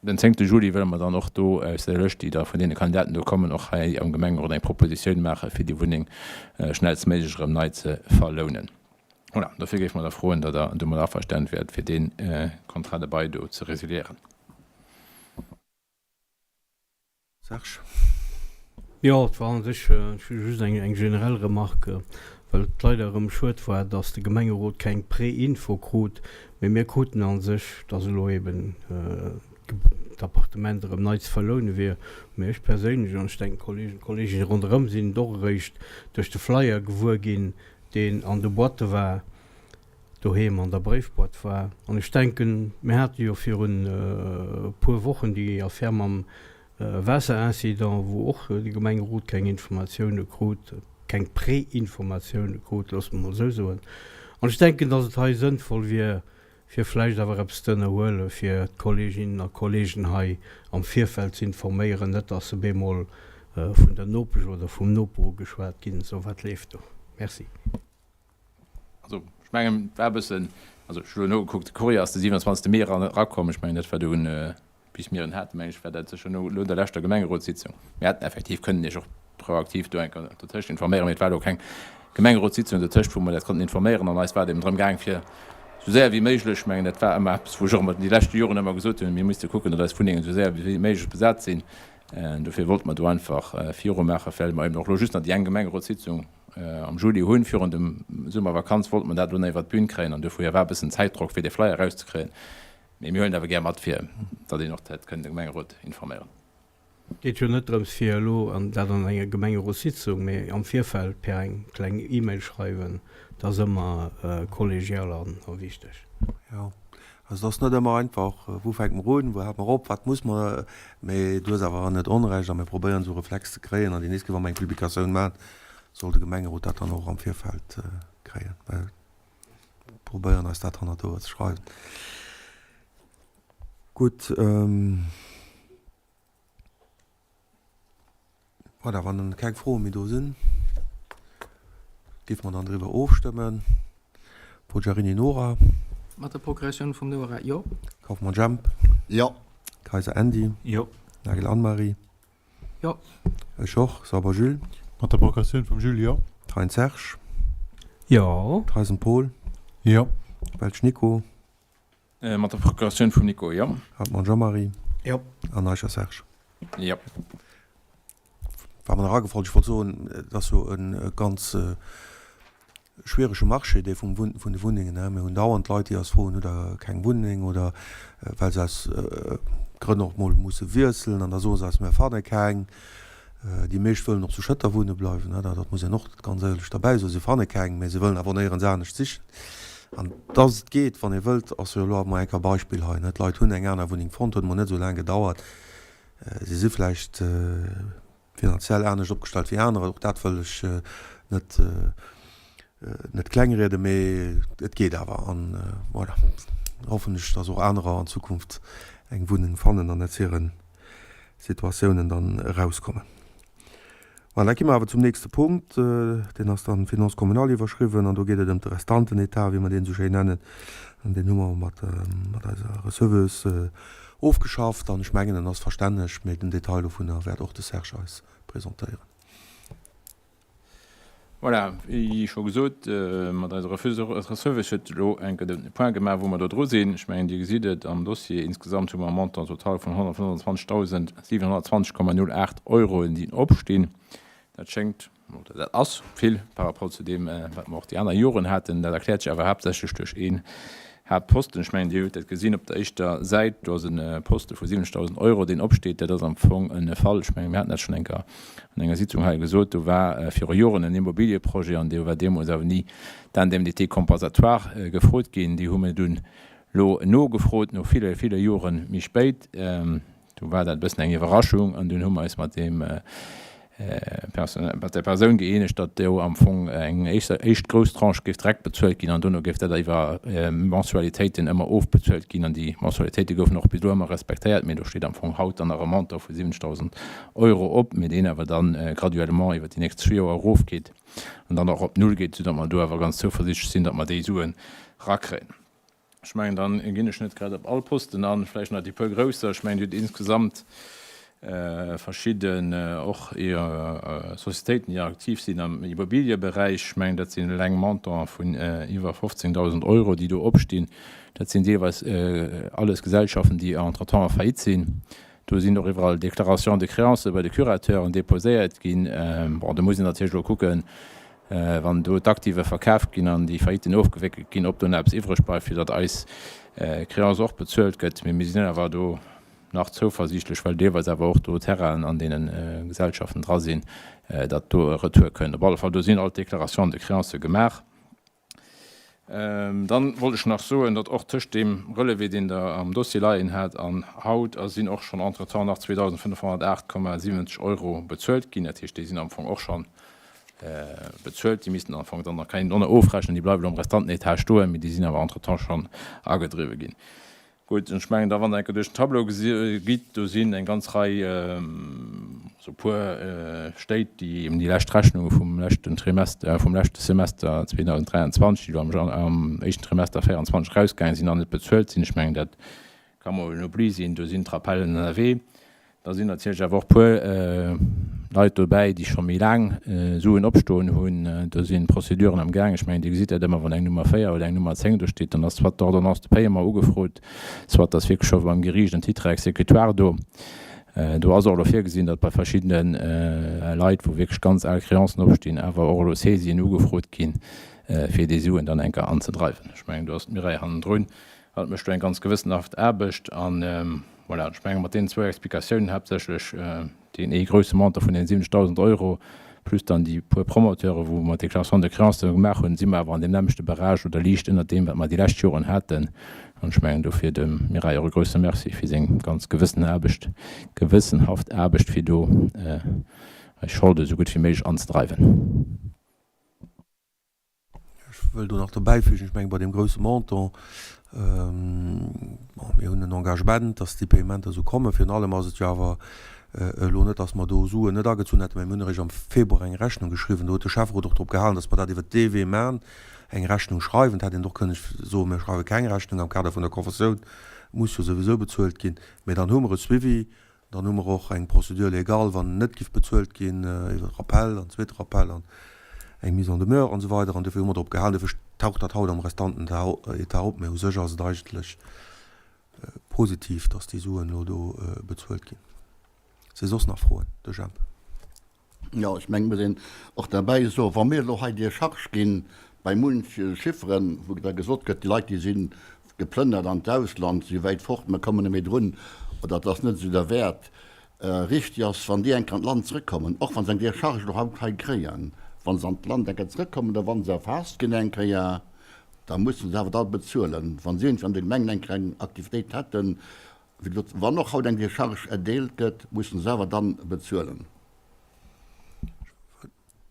den zéngte Juli wëlle mer dann och do aus der Lëscht, déi da vun deene Kandidaten do kommen, och hei am Gemengerot eng Propositioun maache fir déi Wunneng schnellstméiglech erëm nei ze verlounen. Voilà, dofir géife mer da froen, datt Der domat averstane wäert, fir dee Contrat de bail do ze resiliéieren. Serge. Jo, et war an sech just eng generell Remarque, well et leider erëm schued war, dass de Gemengerot keng Pré-Info krut, mee mir kruten an sech, dass elo eben d'Appartement erëm nei ze verloune wier. Mee ech perséinlech, an ech denken d'Kollegen, d'Kolleeginnen ronderëm sinn et och eréischt duerch de Flyer gewuer ginn, deen an de Boîte war. doheem an der Bréifboîte war. An ech denken, mir hate jo virun e puer Wochen déi Affär mam Waasserincident, wou och de Gemengerot keng Informatioune krut, keng Préinformatioune krut, loosse mer emol esou soen. An ech denken, datt et hei sënnvoll wier, fir vläicht awer eppes ze ënnerhuelen, fir d'Kolleeginnen a Kolleegen hei am Virfeld ze informéieren, net datt se bemol vun der Nopesch oder vum Noper ugeschwat ginn, esou wat leeft do. Merci. Also, ech mengen, et war e bëssen, also ech hu elo nogekuckt, de Courrier ass de 27. Mee erakomm. Ech mengen, dat war dunn, bis mir en haten, mengen ech, war dat sécher no der leschter Gemengerotssitzung. Mir hätten effektiv kënnen Iech och proaktiv do eng Kéier dertëscht informéieren, mee et war elo keng Gemengerotssitzung dertëscht, wou mer dat konnten informéieren. An eis war et eben drëm gaang, fir esou séier wéi méiglech, ech mengen, dat war ëmmer eppes, wou ech och ëmmer déi leschte Joren ëmmer gesot hunn, mir misste kucken, datt eis Wunnengen esou séier wéi méiglech besat sinn. Dofir wollte mer do einfach virumaachen, well mer eben och elo just nach déi eng Gemengerotssitzung am Juli hunn. Virun dem Summervakanz wollte mer dat elo nach iwwert d'Bün kréien an dofir war e bëssen Zäitdrock, fir dee Flyer erauszekréien. Mee mir huelen et awer gär mat, fir datt een och hätt kënnen de Gemengerot informéieren. Et geet jo net drëms, fir elo an dat an enger Gemengerotssitzung, mee am Virfeld per eng kleng E-Mail schreiwen, dat ass ëmmer kollegial a wichteg. Jo, Also et ass net ëmmer einfach, wou fänke mer un, wou hale mer op, wat muss mer, mee du hues awer net Onrecht a mir probéieren esou Reflex ze kréien an déi nächst Kéier wa mer eng Publikatioun maachen, soll de Gemengerot dat dann och am Virfeld kréien. Mir probéieren eis dat hannert d'Ouer ze schreiwen. Gutt. Voilà, wann keng Froe méi do sinn, géife mer dann driwwer ofstëmmen. Poggiarini Nora. Mat der Procuratioun vum Nora, jo. Kauffmann Jemp. Jo. Kayser Andy. Jo. Nagel Anne-Marie. Jo. Ech och. Sauber Jules. Mat der Procuratioun vum Jules, jo. Thein Serge. Jo. Theisen Paul. Jo. Welsch Nico. Mat der Procuratioun vum Nico, jo. Hartmann Jean-Marie. Jo. An Eicher Serge. Jo. War mer nach agefall, ech wollt soen, et ass jo e ganz schwierege Marché, dee vum vun de Wunnengen. Mir hunn dauernd Leit, déi eis froen, Hutt Der keng Wunneng? Oder well se aus Grënn och mol musse wiesselen an da soe se eis, Mir fanne keng. Déi meescht wëllen och zu Schëtter wunne bleiwen, dat muss een och ganz éierlech derbäi soen. Se fanne keng, mä se wëllen awer néierens anescht sichen. An dass et geet, wann ee wëllt, ass jo elo awer mol eng Kéier e Beispill hei. D'Leit hunn eng aner Wunneng fonnt, huet mol net esou laang gedauert. Si si vläicht finanziell anescht opgestallt wéi anerer, och dat wëll ech net net klengrieden, mee et geet awer. An voilà, hoffen ech, dass och anerer an Zukunft eng Wunneng fannen an aus hire Situatiounen dann erauskommen. Voilà, da gi mer awer zum nächste Punkt, deen ass dann Finances communales iwwerschriwwen an do geet et ëm de Restantenetat, wéi mer deen esou schéin nennen. An deen hu mer mat mat eiser Receveuse ofgeschafft an ech mengen en ass verstänneg, mee den Detail dovunner wäert och de Serge eis presentéieren. Voilà, wéi scho gesot, mat eiser Receveuse huet elo enke de Point gemaach, wou mer do dru sinn. Ech mengen, Dir gesitt et am Dossier. Insgesamt hu mer e Montant total vun 125.720,08 Euroen, déi opstinn. Dat schéngt, oder dat ass vill par rapport zu deem, wat mer och déi aner Joren haten. Dat erkläert sech awer haaptsächlech duerch een Haaptposten. Ech mengen, Dir hutt dat gesinn op der éischter Säit. Do ass e Poste vu 70.000 Euro, deen opsteet. Dat ass am Fong e Fall, ech mengen, mir haten dat schonn eng Kéier an enger Sitzung hei gesot, do war viru Joren en Immobilieprojet an do war deemools awer ni d'Indemnité compensatoire gefrot ginn. Déi hu mir dunn elo nogefrot, no ville, ville Jore méi spéit. Do war dat e bëssen eng Iwwerraschung an dunn hu mer eis mat deem. Mat der Persoun gëeenegt, datt do am Fong eng éischt grouss Tranche géif direkt bezuelt ginn an dono géif dat iwwer Mensualitéiten ëmmer ofbezuelt ginn. An déi Mensualitéite goufen och bis elo ëmmer respektéiert, mee do steet am Fong haut dann nach e Montant vu 70.000 Euro op, mee deen awer dann graduellement iwwer déi nächst zwee Joer erofgeet an dann och op Null geet, soudatt mer do awer ganz zouversiichtlech sinn, datt mer déi Suen erakréien. Ech mengen, dann ginn ech net grad op all Posten an, vläicht nach déi puer grousser. Ech mengen, Dir hutt insgesamt verschidden och Societéiten, déi aktiv sinn am Immobilieberäich. Ech mengen, dat sinn eleng Montanten vun iwwer 15.000 Euro, déi do opstinn. Dat sinn deelweis alles Gesellschaften, déi entretemps en faillite sinn. Do sinn och iwwerall Déclarations de créances bei de Curateuren déposéiert ginn. Bon, do muss een natierlech elo kucken, wann do d'Aktive verkaaft ginn an déi Failliten ofgewéckelt ginn, ob do nach eppes iwwreg bleift, fir datt eis Créance och bezuelt gëtt. Mee mir sinn awer do nach zouversiichtlech, well deelweis awer och do Terrainen an deene Gesellschaften dra sinn, datt do e Retour kënnt. Op alle Fall, do sinn all d'Déclarations de créances gemaach. Dann wollt ech nach soen, datt och tëscht deem Relevé, deen Der am Dossier leien hat, an haut, a sinn och schonn entretemps nach 2.508,70 Euro bezuelt ginn. Dat heescht, déi sinn am Fong och scho bezuelt. Déi missten am Fong dann nach, kann een drënner ofrechnen, déi bleiwen elo am Restantenetat stoen, mee déi sinn awer entretemps schonn agedriwwe ginn. Gutt, ech mengen da wann Der eng Kéier duerch den Tableau gitt, do sinn eng ganz Rei, also e puer Stéit, déi eben déi lescht Rechnunge vum leschten Trimester, vum leschte Semester 2023, déi elo am am éischten Trimester 2024 erausgaange sinn, nach net bezuelt sinn. Ech mengen, dat ka mol en Oubli sinn. Do sinn d'Rappellen ënnerwee. Da sinn natierlech awer och puer Leit dobäi, déi scho méi laang Suen opstoen hunn. Do si Prozeduren am Gaang. Ech mengen, Dir gesitt dat ëmmer, wann eng Nummer 4 oder eng Nummer 10 do steet, dann ass soit d'Ordonnance de paiement ugefrot, soit ass wierklech scho beim Geriicht en Titre exécutoire do. Do ass och elo virgesinn, datt bei verschiddene Leit, wou wierklech ganz al Créancen opstinn, awer och elo Saisien ugefrot ginn, fir déi Suen dann eng Kéier anzedreiwen. Ech mengen, do ass d'Mireille hannendrun. Hatt mécht do eng ganz gewëssenhaft Aarbecht an voilà, ech menge mat deenen zwou Explikatiounen, haaptsächlech deen ee grousse Montant vun deenen 70.000 Euro plus dann déi puer Promoteure wou mer d'Déclaration de créance gemaach hunn, si mer awer an deem nämmlechte Barrage oder liicht ënnert deem wat mer déi lescht Joren haten. An ech mengen dofir dem Mireille och e grousse Merci fir seng ganz gewëssen Aarbecht, gewëssenhaft Aarbecht fir do eis Scholde sou gutt wéi méiglech anzedreiwen. Ech wëll do nach dobäifügen, ech mengen, bei deem grouse Montant, bon, mir hunn en Engagement, dass déi Payementer esou kommen. Virun allem ass et jo awer elo net, dass mer do Suen net agezunn hätten, mä mir hunn eréischt am Februar eng Rechnung geschriwwen. Do huet de Schäfferot och drop gehalen, dass mer dat iwwert dee Wee maachen, eng Rechnung schreiwen. Et hätt een och kënnen soen, mir schreiwe keng Rechnung am Kader vun der Conventioun, muss jo souwisou bezuelt ginn. Mä dann hu mer e Suivi Dann hu mer och eng Procédure légale, wann net giff bezuelt ginn, iwwer Rappel an zweete Rappel an eng Mise en demeure an esou weider. An dofir hu mer drop gehalen. Dofir taucht dat haut am Restantenetat op. Mä u sech ass et eigentlech positiv, dass déi Suen elo do bezuelt ginn. Si soss nach Froen? De Jemp. Jo, ech mengen, et muss een och derbäi soen, wa mir elo hei Décharge ginn bei munche Chifferen, wou da gesot gëtt, déi Leit, déi si geplënnert an d'Ausland, si wäit fort, mir kommen net méi drun oder et ass net esou derwäert. Richtig ass, wann déi eng Kéier an d'Land zrëckkommen, och wa se eng Décharge elo haut hei kréien, wa se an d'Land eng Kéier zrëckkommen oder wa se erfaasst ginn eng Kéier, da musse se awer da bezuelen. Wa si iergendwéi an der Gemeng eng kleng Aktivitéit hätten, Wéi gesot, wann och haut eng Decharge erdeelt gëtt, mussen se awer dann bezuelen.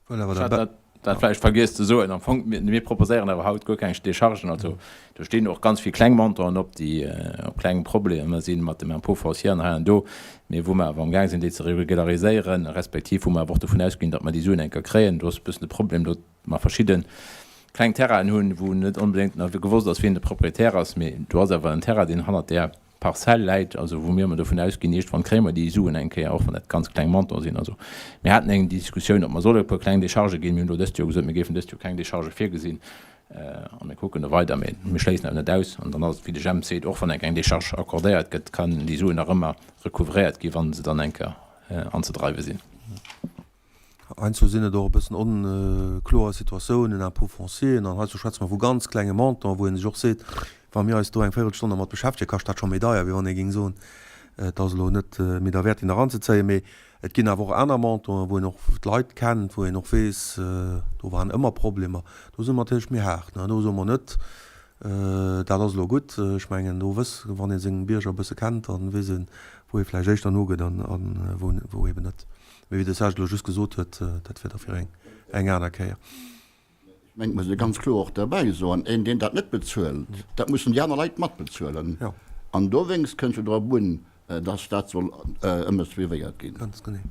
Ech hat dat vläicht vergiess ze soen. Am Fong, mir proposéieren awer haut guer keng Dechargen. Also do stinn och ganz vill kleng Montanten op, déi op klenge Problemer si mat dem Impôt foncier an hei an do, mee wou mer awer amgaang sinn, déi ze regulariséieren, respektiv wou mer awer och dovun ausginn, datt mer déi Suen eng Kéier kréien. Do ass e bëssen de Problem, datt mer verschidde kleng Terrainen hunn, wou net onbedéngt nach gewosst ass, wien de Proprietär ass, mee do ass awer en Terrain, deen hannert där Parzell läit, also wou mir ëmmer dovun ausginn, iergendwann kréie mer déi Suen eng Kéier, och wann dat ganz kleng Montanten sinn. Also mir haten eng Diskussioun, ob mer solle e puer kleng Dechargë ginn. Mir hunn elo dëst Joer gesot, mir géifen dëst Joer keng Dechargë virgesinn a mir kucken da weider, mee mir schléissen awer net aus. An dann ass et, wéi de Jemp seet, och wann eng kleng Decharge accordéiert gëtt, kann déi Suen nach ëmmer recouvréiert ginn, wa se dann eng Kéier anzedreiwe sinn. Heiansdo sinn et och e bëssen onkloer Situatiounen, Impôts fonciers, an heiansdo schwätze mer vu ganz klenge Montanten, wou ee sech och seet, wa mir eis do eng Véirelstonn dermat beschäftegen, kascht dat scho méi deier, wéi wann ee géing soen, et ass elo net méi derwäert, deen eranzezéien. Mee et ginn awer och aner Montanten, wou een och d'Leit kennt, wou een och weess, do waren ëmmer Problemer. Do si mer natierlech méi haart. Do soe mer net, dat ass elo gutt. Ech mengen, do wëss, wann ee seng Bierger e bësse kennt, da weess een, wou ee vläicht éischter nogëtt an wou eeben net. Mee wéi de Serge elo just gesot huet, dat wier da fir eng, eng aner Kéier. Ech mengen, et muss ee ganz kloer och derbäi soen, een, deen dat net bezuelt, dat mussen déi aner Leit matbezuelen. An dowéinst kënnt jo drop un, dass dat soll ëmmer suivéiert ginn. Ganz genee.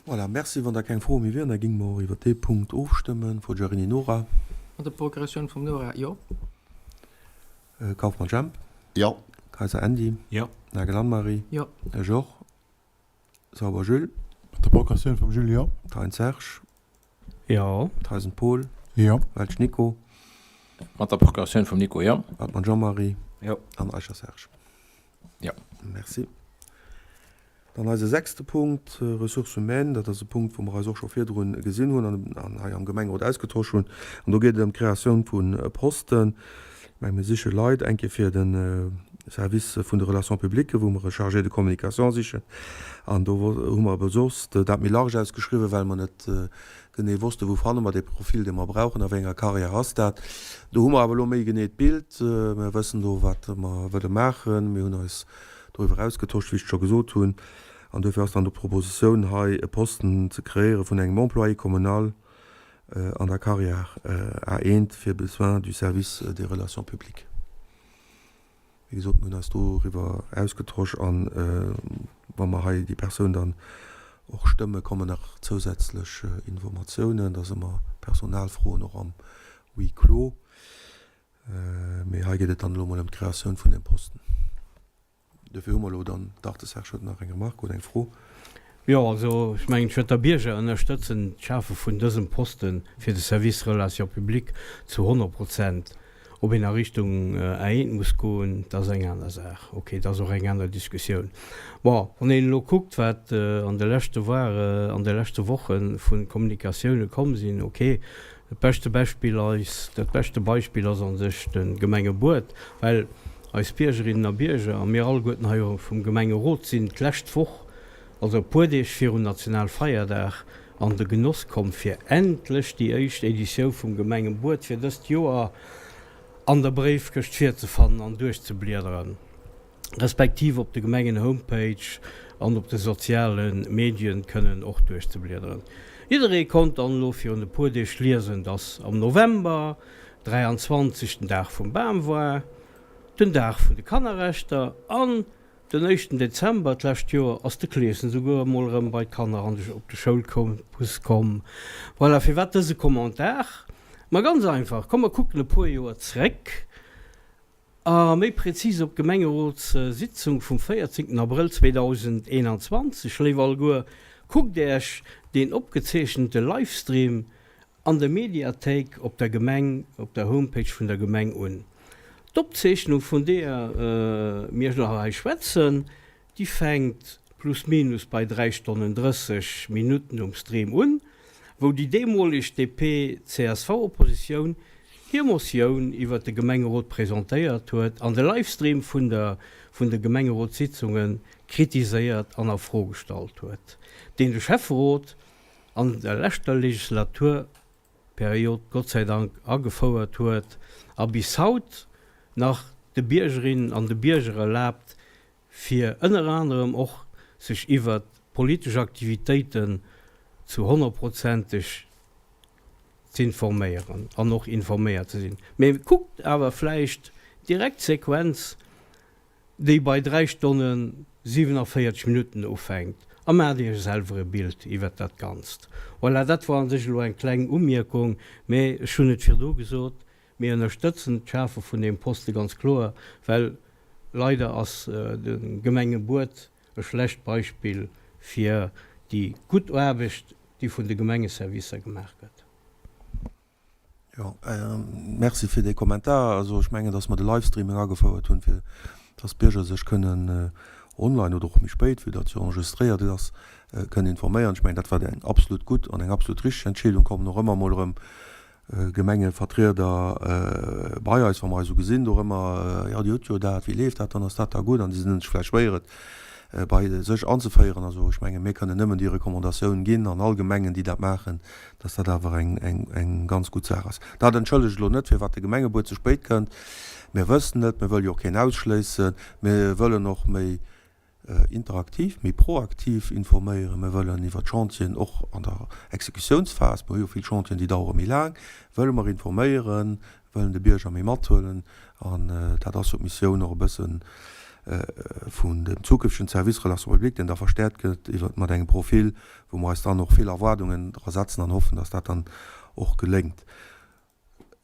Voilà, merci. Wann da keng Froe méi wieren, da géinge mer och iwwert dee Punkt ofstëmmen. Forgiarini Nora. Mat der Progressioun vum Nora, jo. Kauffmann Jemp. Jo. Kayser Andy. Jo. Nagel Anne-Marie. Jo. Esch och. Sauber Jules. Mat der Progressioun vum Jules, jo. Thein Serge. Jo. Theisen Paul. Jo. Welsch Nico. Mat der Procuratioun vum Nico, jo. Hartmann Jean-Marie. Jo. An Eicher Serge. Jo. Merci. Dann eise sechste Punkt, Ressources humaines. Dat ass e Punkt, wou mer eis och scho virdrun gesinn hunn an hei am Gemengerot ausgetosch hunn. An do geet et ëm d'Kreatioun vu Posten. Ech mengen, mir siche Leit, eng Kéier fir de Service vun de Relations publiques, wou mer e Chargé de communication sichen. An do hu mer ebe soss dat méi large ausgeschriwwen, well mer net genee wossten, wou fanne mer dee Profil, dee mer brauchen, a wéi enger Carrière ass dat. Do hu mer awer elo méi genee d'Bild. Mer wëssen do, wat mer wëlle maachen. Mir hunn eis doriwwer ausgetosch, wéi ech scho gesot hunn. An duerfir ass dann d'Propositioun hei, e Posten ze kreéiere vun engem Employé communal an der Carrière A1 fir Besoins du service des relations publiques. Wéi gesot, mir hunn eis doriwwer ausgetosch a wa mer hei déi Persoun dann och stëmme, kommen nach zousätzlech Informatiounen. Da si mer Personalfroen och am Huis clos. Mee hei geet et dann elo mol ëm d'Kreatioun vun deem Posten. Dofir hu mer elo dann, dach, de Serge huet nach eng Remarque oder eng Fro. Jo, also ech mengen, d'Schëtter Bierger ënnerstëtzen d'Schafe vun dësem Poste fir de Service Relations publiques zu 100 Prozent. Ob een a Richtung A1 muss goen, dat ass eng aner Saach. Okay, dat ass och eng aner Diskussioun. Bon, wann een elo kuckt, wat an de leschte Woire, an de leschte Woche vu Kommunikatioune komm sinn, okay, Dat beschte Beispill eis, dat beschte Beispill ass a sech de Gemengebuet, well eis Biergerinnen a Bierger a mir alleguerten hei vum Gemengerot sinn d'lescht Woch, also e puer Deeg virum Nationalfeierdag, an de Genoss komm fir endlech déi éischt Editioun vum Gemengebuet fir dëst Joer an der Bréifkëscht virzefannen an duerchzebliederen. respektiv op de Gemengen-Homepage an op de soziale Medien kënnen och duerchzebliederen. Jidderee konnt dann elo virun e puer Deeg liesen, dass am November 23 den Dag vum Bam war, den Dag vun de Kannerrechter an den éischten Dezember d'lescht Joer ass de Kleeschen souguer emol erëm bei d'Kanner an de op de Schoulcampus komm. Voilà, firwat dëse Commentar? Ma ganz einfach, komm mer kucken e puer Joer zréck. A méi prezis op d'Gemengerotssitzung vum 14 Abrëll 2021. Léif alleguer, kuckt Äech deen opgezeechnete Livestream an der Mediathéik op der Gemeng op der Homepage vun der Gemeng un. D'Opzeechnung vun deeër mir elo hei schwätzen, déi fänkt plus minus bei 3 Stonnen 30 Minutten um Stream un, wou déi deemoleg DP-CSV-Oppositioun hir Motioun iwwert de Gemengerot presentéiert huet an de Livestream vun der vun de Gemengerotssitzunge kritiséiert an a Fro gestallt huet, deen de Schäfferot an der leschter Legislaturperiod Gott sei Dank agefouert huet a bis haut nach de Biergerinnen an de Bierger erlaabt, fir ënner anerem och sech iwwert politesch Aktivitéiten zu honnertprozenteg z'informéieren an och informéiert ze sinn. Mee kuckt awer vläicht direkt d'Sequenz, déi bei 3 Stonne 47 Minutten ufänkt a maacht Iech selwer e Bild iwwert dat Ganzt. Voilà, dat war a sech elo eng kleng Umierkung, mee ech hunn et virdu gesot, Mir ënnerstëtzen d'Schafe vun deem Poste ganz kloer, well leider ass de Gemengebuet e schlecht Beispill fir déi gutt Aarbecht, déi vun de Gemengeservicer gemaach gëtt. Jo, merci fir dee Kommentar. Also ech mengen, datt mer de Livestreaming agefouert hunn, fir datt d'Bierger sech kënnen online oder och méi spéit, vue datt jo enregistréiert ass, kënnen informéieren. Ech mengen, dat war eng absolut gutt an eng absolut richteg Entscheedung. Kommen och ëmmer emol erëm Gemengevertrieder bei eis, wa mer eis esou gesinn, do ëmmer, jo Dir hutt jo dat, wéi leeft dat dann, ass dat da gutt? An déi sinn sech vläicht schwéier et bei sech anzeféieren. Also ech menge mir kënnen nëmmen déi Recommandatioun ginn an all Gemengen, déi dat maachen, dass dat awer eng, eng, eng ganz gutt Saach ass. Dat entschëllegt elo net, firwat de Gemengebuet ze spéit kënnt. Mir wëssen et, mir wëlle jo och keen ausschléissen. Mir wëllen och méi. interaktiv, méi proaktiv informéieren. Mir wëllen iwwer d'Chantieren och an der Exekutiounsphas, mir hu jo vill Chantieren, déi dauere méi laang, wëlle mer informéieren, wëllen de Bierger méi mathuelen. An dat ass jo d'Missioun och e bësse vun dem zukünftegen Service Relations publiques, deen da verstäerkt gëtt iwwer mat engem Profil, wou mer eis dann och vill Erwaardungen dra setzen an hoffen, dass dat dann och geléngt.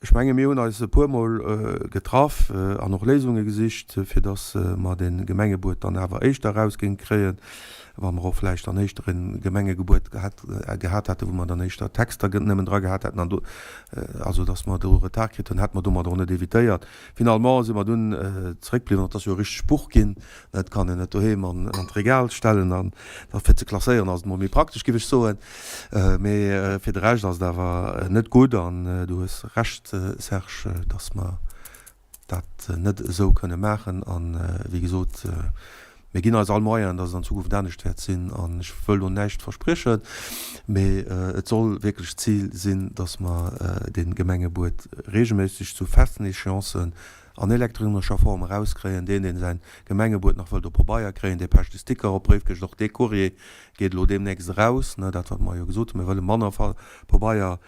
Ech menge mir hunn eis e puermol getraff an och Léisunge gesicht, fir dass mer de Gemengebuet dann awer éischter eraus géinge kréien, wa mer och vläicht dann éischter e Gemengebuet gehat hätten, wou mer dann éischter Texter nëmmen dra gehat hätten an do, also dass mer do e Retard kritt hunn, hätte mer domadder och net évitéiert. Finalement si mer dunn zeréckbliwwen, et ass jo e richtegt Buch ginn, et kann een et doheem an d'Regal stellen an da fir ze klasséieren ass et mol méi praktesch, géif ech soen. Mee fir de Rescht ass et awer net gutt an du hues Recht, Serge, dass mer dat net esou kënne maachen. An, wéi gesot, mir ginn eis all Moyenen, dass et an Zukunft anescht wäert sinn. An ech wëll do näischt verspriechen, mee et soll wierklech d'Zil sinn, dass mer dee Gemengebuet regelméisseg zu festen Échéancen an elektronescher Form erauskréien. Deen, deen säin Gemengebuet nach wëllt op Pabeier kréien, dee pecht de Sticker op d'Bréifkëscht. Och dee Courrier geet elo deemnächst eraus, ne, dat wat mer jo gesot hunn, mir wëlle manner Pabeier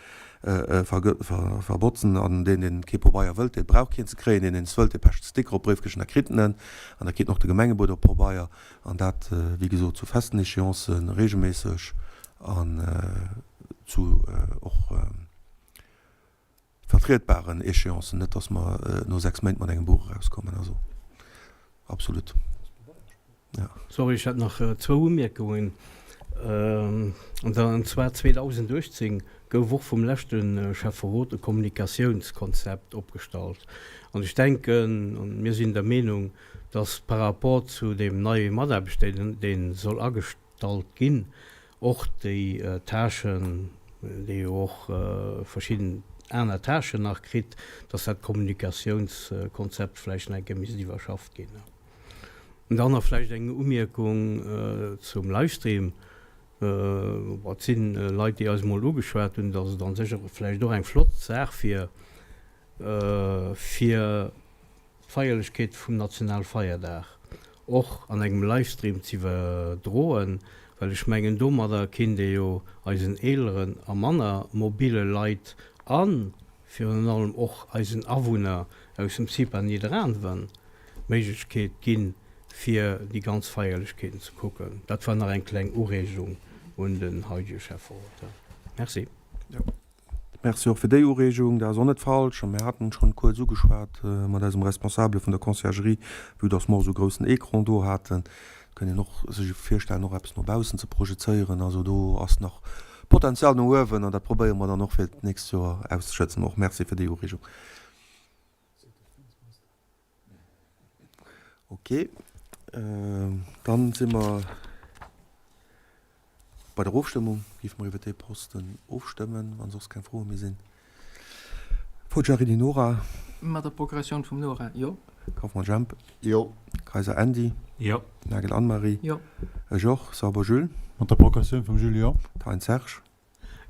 verbotzen. An deen, deen kee Pobeier wëllt, dee brauch keen ze kréien. Deen, deen es wëllt, dee pecht de Sticker op d'Bréifkëscht an da kritt en en. An da kritt en och de Gemengebuet op Pobeier. An dat, wéi gesot, zu festen Échéancen, regelméisseg an zu och vertrietbaren Échéancen. Net, dass mer no 6 Méint mat engem Buch erauskommen. Also absolut, jo. Sorry, ech hätt nach zwou Umierkungen. An zwar 2018 gouf och vum leschte Schäfferot e Kommunikatiounskonzept opgestallt. An ech denken, an mir sinn der Meenung, dass par rapport zu deem neie Mataarbechter, dee soll agestallt stallt ginn, och déi Tâchen, déi jo och verschidden aner Tâchen nach kritt, dass dat Kommunikatiounskonzept vläicht nach eng Kéier misst iwwerschafft ginn. An dann nach vläicht eng Umierkung zum Livestream. Et si Leit, déi eis emol ugeschwat hunn, dass et a sech vläicht och eng flott Saach wier, fir d'Feierlechkeet vum Nationalfeierdag och an engem Livestream z'iwwerdroen, well ech mengen domadder kinnt ee jo eisen eeleren a manner mobile Leit a virun allem och eisen Awunner aus dem CIPA Nidderaanwen d'Méiglechkeet ginn, fir déi ganz Feierlechkeeten ze kucken. Dat war nach eng kleng Ureegung un den haidege Schäfferot. Merci. Merci och fir déi Ureegung. Dat ass och net falsch. A mir haten et schonn kuerz ugeschwat mat eisem Responsabele vun der Conciergerie, vue dass mer och esou e groussen Ecran do haten, kënnt een och sech virstellen, och eppes no baussen ze projezéieren. Also do ass nach Potenzial no uewen an dat probéiere mer dann och fir d'nächst Joer auszeschëtzen. Och Merci fir déi Ureegung. Ok, dann si mer bei der Ofstëmmung. Géife mer iwwer dee Posten ofstëmmen, wann soss keng Froe méi sinn. Poggiarini Nora. Mat der Procuratioun vum Nora, jo. Kauffmann Jemp. Jo. Kayser Andy. Jo. Nagel Anne-Marie. Jo. Ech och. Sauber Jules. Mat der Procuratioun vum Jules, jo. Thein Serge.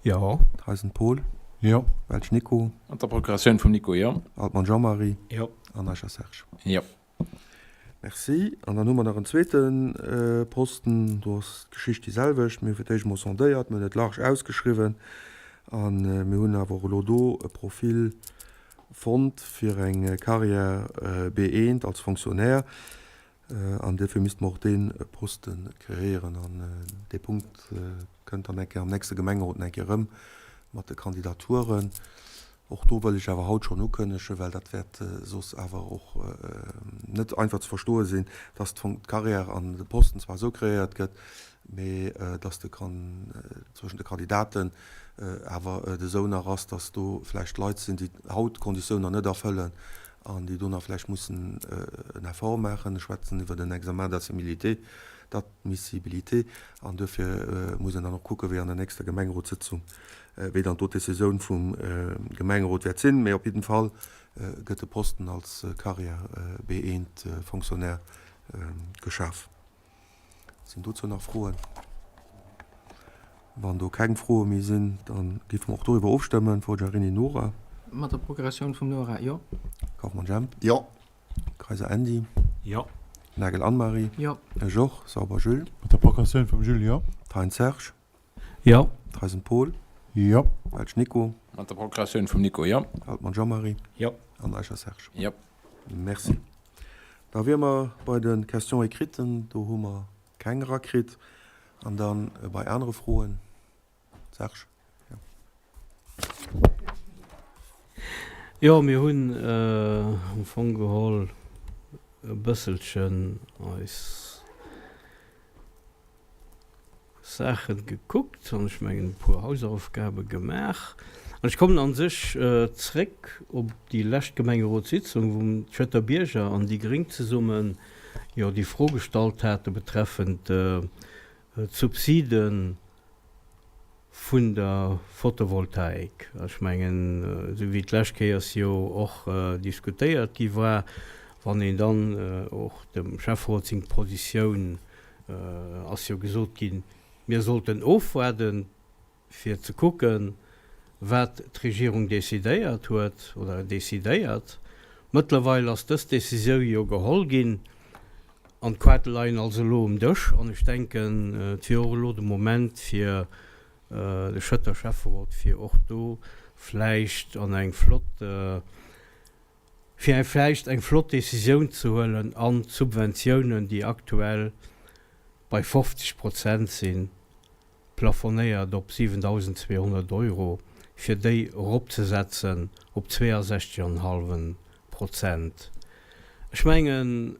Jo. Theisen Paul. Jo. Welsch Nico. Mat der Procuratioun vum Nico, jo. Altmann Jean-Marie. Jo. An Eicher Serge. Jo. Merci. An dann hu mer nach en zweete Posten. Do ass d'Geschicht déi selwecht. Mir hu fir d'éischt emol sondéiert, mir hunn et large ausgeschriwwen a mir hunn awer och elo do e Profil fonnt fir eng Carrière B1 als Fonctionnaire. An duerfir misste mer och dee Poste kreéieren. An dee Punkt kënnt dann eng Kéier am nächste Gemengerot eng Kéier erëm mat de Kandidaturen. Och do wëll ech awer haut schonn ukënnegen, well dat wäert soss awer och net einfach ze verstoe sinn, dass d'Carrière an de Posten zwar esou kreéiert gëtt, mee dass de zwëschen de Kandidaten awer et esou nach ass, dass do vläicht Leit sinn, déi haut d'Konditioun nach net erfëllen an déi do nach vläicht mussen en Effort maachen. Ech schwätzen iwwert en Examen d'assimilité, d'admissibilité. An duerfir muss een dann och kucken, wéi an der nächster Gemengerotssëtzung, wéi dann do d'Decisioun vum Gemengerot wäert sinn. Mee op jidden Fall gëtt de Posten als Carrière B1 Fonctionnaire geschaf. Sinn dozou nach Froen? Wann do keng Froe méi sinn, da géife mer och doriwwer ofstëmmen. Forgiarini Nora. Mat der Procuratioun vum Nora, jo. Kauffmann Jemp. Jo. Kayser Andy. Jo. Nagel Anne-Marie. Jo. Ech och. Sauber Jules. Mat der Procuratioun vum Jules, jo. Thein Serge. Jo. Theisen Paul. Jo. Welsch Nico. Mat der Procuratioun vum Nico, jo. Altmann Jean-Marie. Jo. An Eicher Serge. Jo. Merci. Da wiere mer bei de Questions écrites. Do hu mer keng erakritt. An da bei anere Froen. Serge. Jo. Jo, mir hunn am Fong geholl e bësselchen eis Saache gekuckt an ech mengen e puer Hausaufgabe gemaach. An ech kommen a sech zréck op déi lescht Gemengerotssitzung, wou d'Schëtter Bierger an déi Gréng zesummen jo déi Fro gestallt hate betreffend d'Subside vun der Photovoltaik. Ech mengen, esou wéi d'lescht Kéiers jo och diskutéiert gi war, wann een dann och dem Schäfferot seng Positioun ass jo gesot ginn, mir sollten ofwaarden, fir ze kucken, wat d'Regierung decidéiert huet oder decidéiert. Mëttlerweil ass dës Décisioun jo geholl ginn an d'Quarte leien also elo um Dësch. An ech denken, et wier och elo de Moment fir de Schëtter Schäfferot, fir och do vläicht an eng flott, fir vläicht eng flott Décisioun ze huelen an d'Subventiounen, déi aktuell bei 50 Prozent sinn, plafonéiert op 7.200 Euro, fir déi eropzesetzen op 62,5 Prozent. Ech mengen,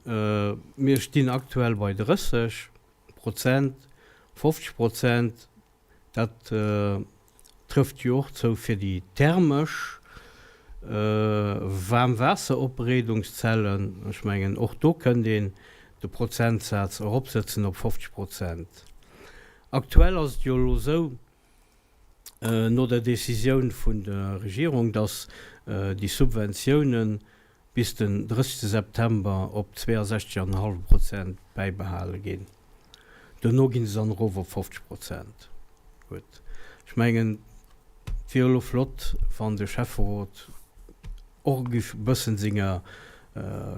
mir stinn aktuell bei 30 Prozent, 50 Prozent, dat trëfft jo och zou fir déi thermesch Waarmwaasseropbereedungszellen. Ech mengen, och do kënnt een de Prozentsaz eropsetzen op 50 Prozent. Aktuell ass et jo elo esou, no der Decisioun vun der Regierung, datt déi Subventiounen bis den 30 September op 62,5 Prozent bäibehale ginn. Duerno gi se dann erof op 50 Prozent. Gutt, ech mengen, et wier elo flott, wann de Schäfferot och giff e bëssen senger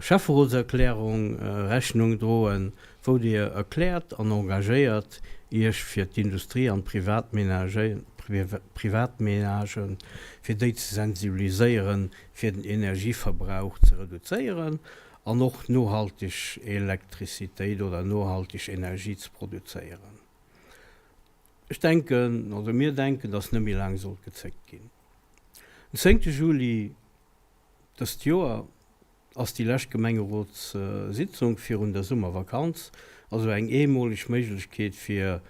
Schäfferotserklärung Rechnung droen, wou Dir erkläert an engagéiert Iech fir d'Industrie an d'Privatménagen, fir déi ze sensibiliséieren, fir den Energieverbrauch ze reduzéieren an och nohalteg Elektrizitéit oder nohalteg Energie ze produzéieren. Ech denken, oder mir denken, dass net méi laang sollt gezéckt ginn. Den zéngte Juli dëst Joer ass déi lescht Gemengerotssitzung virun der Summervakanz, also eng eemoleg Méiglechkeet fir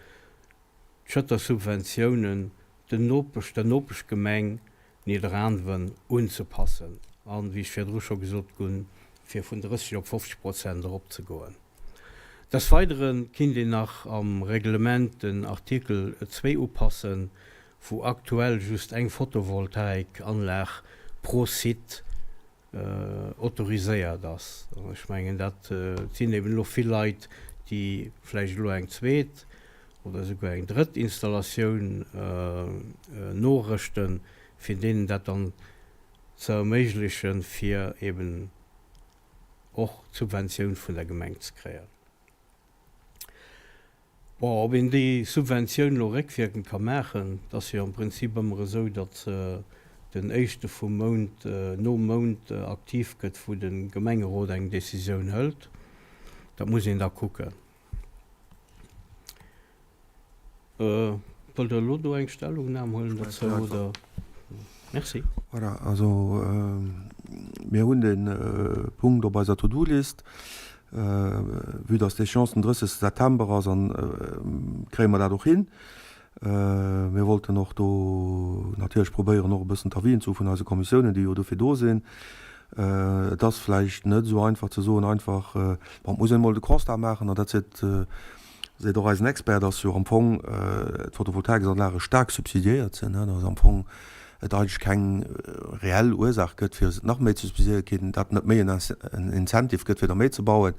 d'Schëtter Subventiounen den Nopesch, der Nopeschgemeng Nidderaanwen unzepassen an, wéi ech virdru scho gesot gunn, fir vun 30 op 50 Prozent eropzegoen. Des Weidere kinnt een nach am Reglement den Artikel 2 upassen, wou aktuell just eng Photovoltaikanlag pro Site autoriséiert ass. Ech mengen, dat sinn eben elo vill Leit, déi vläicht elo eng zweet oder esouguer eng drëtt Installatioun norëschten, fir deenen dat dann ze erméiglechen, fir eben och d'Subventioun vun der Gemeng ze kréien. Bon, ob een déi Subventioun elo réckwierkend ka maachen, et ass jo am Prinzip ëmmer esou, datt se den éischte vum Mount nom Mount aktiv gëtt, wou de Gemengerot eng Décisioun hëlt. Dat muss een da kucken. Wëllt Der elo do eng Stellungnam huelen dozou, oder? Merci. Voilà, also mir hunn dee Punkt op eiser To-do-List. Vue dass d'Échéance den 30 September ass, an kréie mer dat och hin. Mir wollten och do natierlech probéieren, och e bëssen d'Avisen ze hu vun eise Kommissiounen, déi jo dofir do sinn. Et ass vläicht net esou einfach ze soen, einfach, bon, et muss een emol de Constat maachen, an dat seet, seet och eisen Expert, dass jo am Fong d'Photovoltaiksanlage staark subsidiéiert sinn, dass am Fong et eigentlech keng reell Ursaach gëtt, fir se nach méi ze subsidiéieren, dat net méi en Incentive gëtt, fir der méi ze bauen.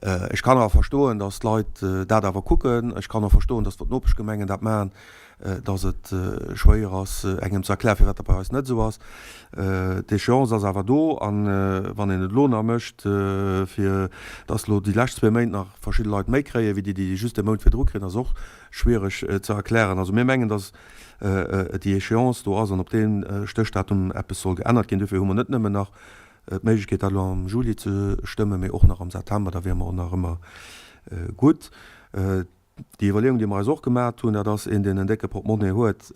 Ech kann awer verstoen, datt d'Leit dat awer kucken. Ech kann och verstoen, datt d'Nopeschgemengen dat maachen, datt et schwéier ass, engem ze erklären, firwat dat bei eis net esou ass. D'Échéance ass awer do, a wann een et elo nach mécht, fir datt elo déi lescht zwee Méint nach verschidde Leit méi kréien, wéi déi, déi just e Mount virdru kréien, ass och schwiereg ze erklären. Also mir mengen, datt déi Échéance do ass an op dee Stéchdatum eppes soll geännert ginn. Dofir hu mer net nëmmen nach d'Méiglechkeet dat elo am Juli ze stëmmen, mee och nach am September, da wiere mer och nach ëmmer gutt. Déi Iwwerleeung, déi mer eis och gemat hunn, dat ass, een deen en décke Portemonnaie huet,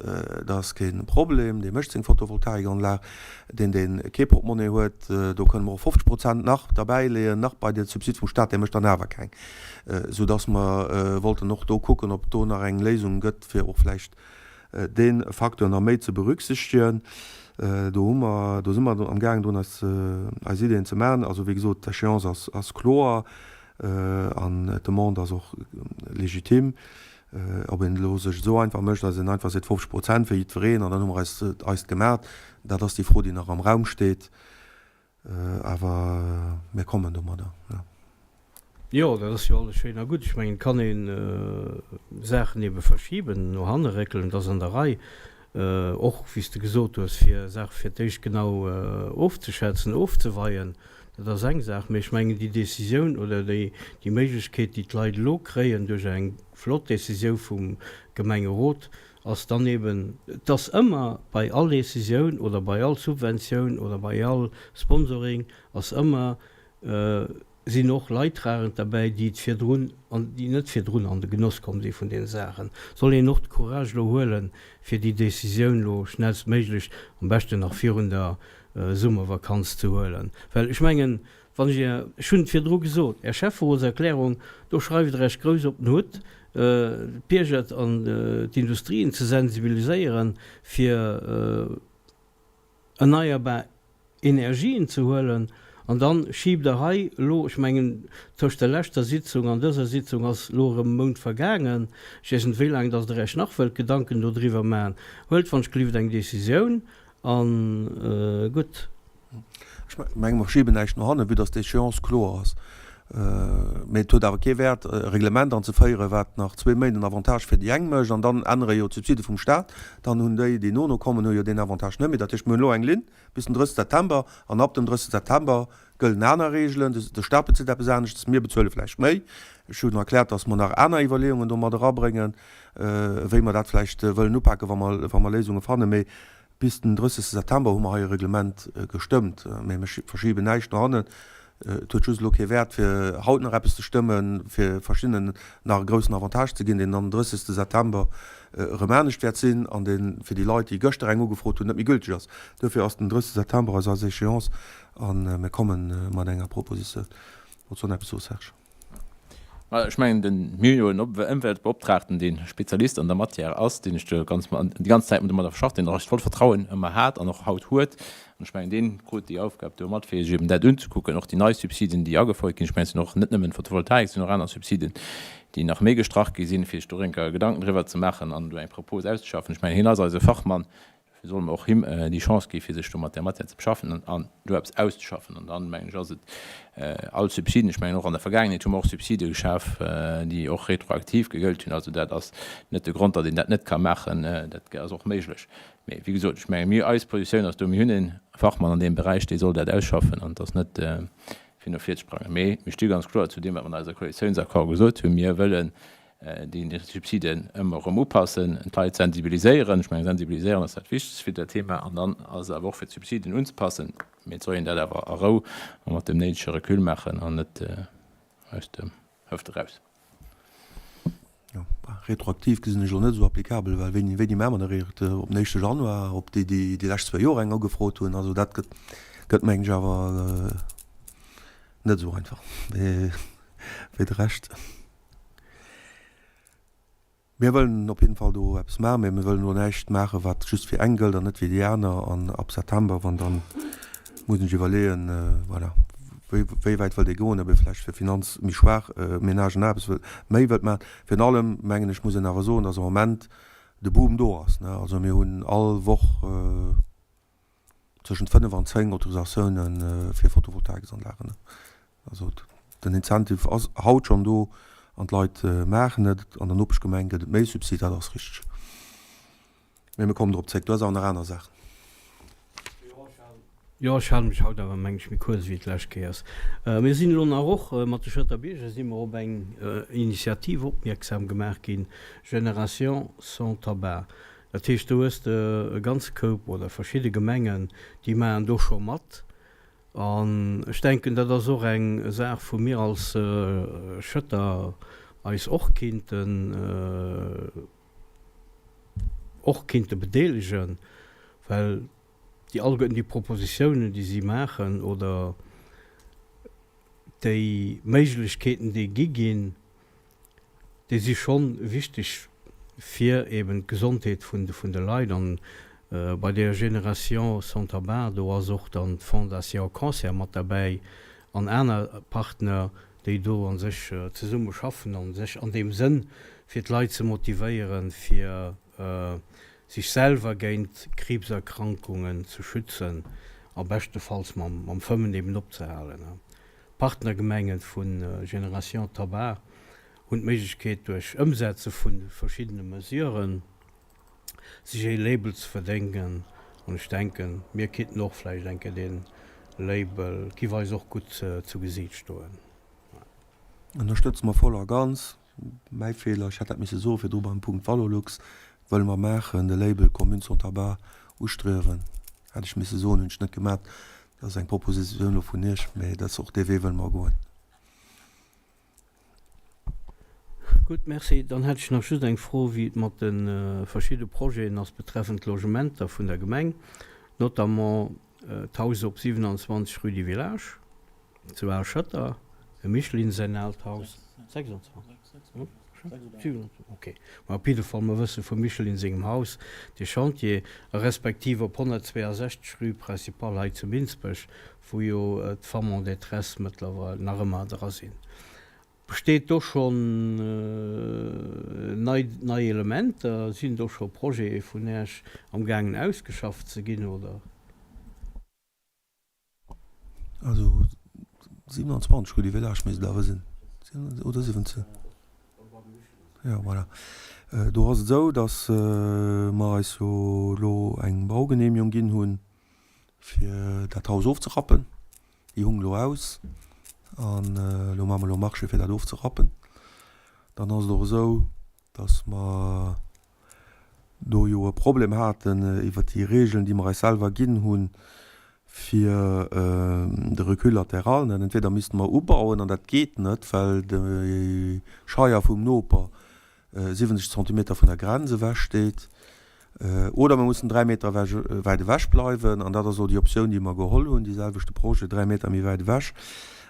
dat ass kee Problem, dee mécht seng Photovoltaikanlag. Deen, dee kee Portemonnaie huet, do kënne mer och 50 Prozent nach derbäileeën, nach bei de Subsid vum Stat, dee mécht dann awer keng. Soudass mer wollten och do kucken, ob et do nach eng Léisung gëtt, fir och vläicht dee Facteur nach méi ze berücksichtegen. Do hu mer, do si mer amgaangen drun eis eis Ideeën ze maachen. Also wéi gesot, d'Échéance ass ass kloer an d'Demande ass och legitim. Ob een elo sech esou einfach mécht, datt een einfach seet 50 Prozent fir jiddwereen an dann hu mer eis eist gemaat, dat ass déi Fro déi nach am Raum steet. Awer mir kommen domadder, jo. Jo, dat ass jo alles schéin a gutt. Ech mengen, et kann ee Saachen ebe verschiben, no hanne réckelen, dat ass an der Rei. Och, wéi s de gesot hues, fir Saache fir d'éischt genau ofzeschätzen, ofzeweien, dat ass eng Saach. Mee ech mengen, déi Décisioun oder déi Méiglechkeet, déi d'Leit elo kréien duerch eng flott Décisiou vum Gemengerot, ass dann eben, et ass ëmmer bei all Décisioun oder bei all Subventioun oder bei all Sponsoring ass ëmmer, sinn och Leidtragend derbäi, déi et virdrun an déi net virdrun an de Genoss komm si vun deene Saachen. Soll een och de Courage elo huelen, fir déi Décisioun elo schnellstméiglech, am beschten nach virun der Summervakanz ze huelen. Well ech mengen, Wann ech Är, ech hunn et virdru gesot, Är Schäfferotserklärung, do schreift Der Iech grouss op den Hutt, d'Bierger an d'Industrien ze sensibiliséieren, fir erneierbar Energien ze huelen, an da schiibt Der hei elo, ech mengen, tëscht der leschter Sitzung an dëser Sitzung ass elo erëm e Mount vergaangen, ech weess net, wéi laang dass Der Iech nach wëllt Gedanken dodriwwer maachen, huelt wann ech gelift eng Décisioun a gutt. Ech menge mer schieben näischt no hannen, vue dass d'Échéance kloer ass. Mee et huet awer kee Wäert, e Reglement anzeféieren, wat nach zwee Méint en Avantage fir déi eng mécht, an dann ännere jo d'Subside vum Stat. Dann hunn déi, déi no no kommen, hu jo deen Avantage net méi. Dat heescht, mir hunn elo eng Linn bis den 30 September, an ab dem 30 September gëllen aner Regeln. De Stat bezilt eppes aneschtes, mir bezuele vläicht méi. Ech hunn erkläert, dass mer nach aner Iwwerleeungen do mat erabréngen, wéi mer dat vläicht wëllen upaken, wa mer, wa mer Léisunge fannen. Mee Bis den 30 September hu mer hei e Reglement gestëmmt, mä mir verschiben näischt no hannen. Et huet just elo kee Wäert, fir haut nach eppes ze stëmmen, fir verschiddenen nach e groussen Avantage ze ginn, deen dann den 30 September erëm anescht wäert sinn an dee fir déi Leit, déi gëschter eng ugefrot hunn, net méi gülteg ass. Duerfir ass den 30 September eis eis Échéance a mir komme mat enger Propositioun. Wollts du nach eppes soen, Serge? Ma ech mengen, den, mir hunn jo en Ëmweltbeoptraagten, dee Spezialist an der Matière ass, deen ech do ganz, déi ganz Zäit domadder schafft, deen och eist vollt Vertrauen ëmmer hat an och haut huet. An ech mengen, deen krut déi Aufgab do mat, fir sech eben dat unzekucken, och déi nei Subsiden, déi agefouert ginn. Ech mengen, et sinn och net nëmmen d'Photovoltaik, et sinn och aner Subsiden, déi nach méi gestrach gi sinn, fir sech do enker Gedanken driwwer ze maachen an do eng Propos auszeschaffen. Ech mengen, hien ass eise Fachmann. Dofir solle mer och him déi Chance gi fir sech do mat där Matière ze beschaffen an do eppes auszeschaffen. An dann, mengen ech, ass et all Subsiden, ech mengen och an der Vergaangenheet hu mer och Subside geschaf, déi och retroaktiv gegëllt hunn. Also dat ass net de Grond, datt een dat net ka maachen. Dat ass och méiglech. Mee wéi gesot, ech menge mir, eis Positioun ass do, mir hunn e Fachmann an deem Beräich, dee soll dat ausschaffen an et ass net fir no vir ze sprangen. Mee mir sti ganz kloer zu deem, wat mer an eiser Koalitiounsaccord gesot hunn. Mir wëllen déi Subsiden ëmmer erëm upassen, d'Leit sensibiliséieren. Ech mengen, sensibiliséieren ass dat Wichtegst fir dat Thema. An dann ass et awer och fir d'Subsiden unzepassen. Mee et soll een dat awer a Rou a mat dem néidege Recul maachen an net aus dem Hëft eraus. Jo, retroaktiv gesinn ech elo net esou applicabel, well wéini, wéini maache mer dat eréischt? Op den éischte Januar, op déi, déi déi lescht zwou Joer eng ugefrot hunn? Also dat gëtt, gëtt mengen ech awer net esou einfach wéi de Rescht. Mir wëllen op jidden Fall do eppes maachen, mä mir wëllen elo näischt maachen, wat just fir eng gëllt an net fir déi aner. An ab September, wann dann, muss een sech iwwerleeën, voilà, wéi, wéi wäit wëllt ee goen, ob ee vläicht fir finanz méi schwaach Menagen nach eppes wëll, méi wëllt maachen. Virun allem, mengen ech, muss een awer soen, dass am Moment de Boom do ass, ne. Also mir hunn all Woch tëschent 5 an 10 Autorisatiounen fir Photovoltaiksanlagen. Also. Den Incentive ass haut schonn do an d'Leit maachen et. An der Nopeschgemeng gëtt et méi Subsid, dat ass richteg. Mee mir kommen drop zréck. Du has awer nach aner Saachen. Jo, ech hale mech haut awer, mengen ech, méi kuerz wéi d'lescht Kéiers. Mir sinn elo nach och mat de Schëtter Bierger si mer op eng Initiativ opmierksam gemaach ginn, Génération sans tabac. Dat heescht, do hues de e ganze Koup oder verschidde Gemengen, déi maachen do scho mat. An ech denken, dat ass och eng Saach, wou mir als Schëtter eis och kinnten, och kinnte bedeelegen, well déi alleguerten déi Propositiounen, déi si maachen, oder déi Méiglechkeeten, déi gi ginn, déi si schonn wichteg fir eben d'Gesondheet vun de Leit. An bei der Génération sans tabac, do ass och dann d'Fondation Cancer mat derbäi an aner Partner, déi do a sech zesumme schaffen a sech an deem Sënn, fir d'Leit ze motivéieren, fir sech selwer géint Kriibserkrankungen ze schützen a beschtefalls mam Fëmmen eben opzehalen. D'Partnergemenge vu Génération Tabac hunn d'Méiglechkeet, duerch Ëmsetze vu verschiddene Mesuren, sech ee Label ze verdéngen. An ech denken, mir kinnten och vläicht eng Kéier dee Label, giff eis och gutt zu Gesiit stoen. Ënnerstëtze mer voll a ganz. Mäi Feeler, ech hätt dat misse soe virdru beim Punkt Valorlux, wëlle mer maachen, de Label Commune sans tabac ustriewen. Hätt ech misse soen, hunn ech net gemat. Dat ass eng Proposition elo vun Iech, mä dat ass och dee Wee wëlle mer goen. Gutt, Merci. Dann hätt ech nach just eng Fro, wéi et mat de verschidde Projeten ass betreffend d'Logementer vun der Gemeng, notamment d'Haus op 27 rue du Village zu Al-Schëtter, dem Micheline säin aalt Haus, 26? 27, ok. Ma op jidde Fall, mer wësse vum Micheline sengem Haus, dee Chantier, a respektiv op 162 rue Principale hei zu Minsbech, wou jo d'Femmes en détresse mëttlerweil nach ëmmer dra sinn. Besteet do schonn nei, nei Elementer? Sinn do scho Projete vun Äech amgaangen ausgeschafft ze ginn, oder? Also 27 rue du Village misst et awer sinn, oder 17? Jo, voilà. Do ass et esou, datt mer eis jo elo eng Baugenehmigung ginn hunn, fir dat Haus ofzerappen. Déi hung elo aus an elo maache mer elo Marché, fir dat ofzerappen. Dann ass et och esou, datt mer do jo e Problem haten iwwert déi Regeln, déi mer eis selwer ginn hunn, fir de Recul latéral. Entweder misste mer ubauen, an dat geet net, well de Scheier vum Noper 70 Zentimeter vun der Grenz ewech steet, oder mer mussen 3 Meter ewech, wäit ewech bleiwen. An dat ass elo déi Optioun, déi mer geholl hunn, dee selwechte Projet 3 Meter méi wäit ewech.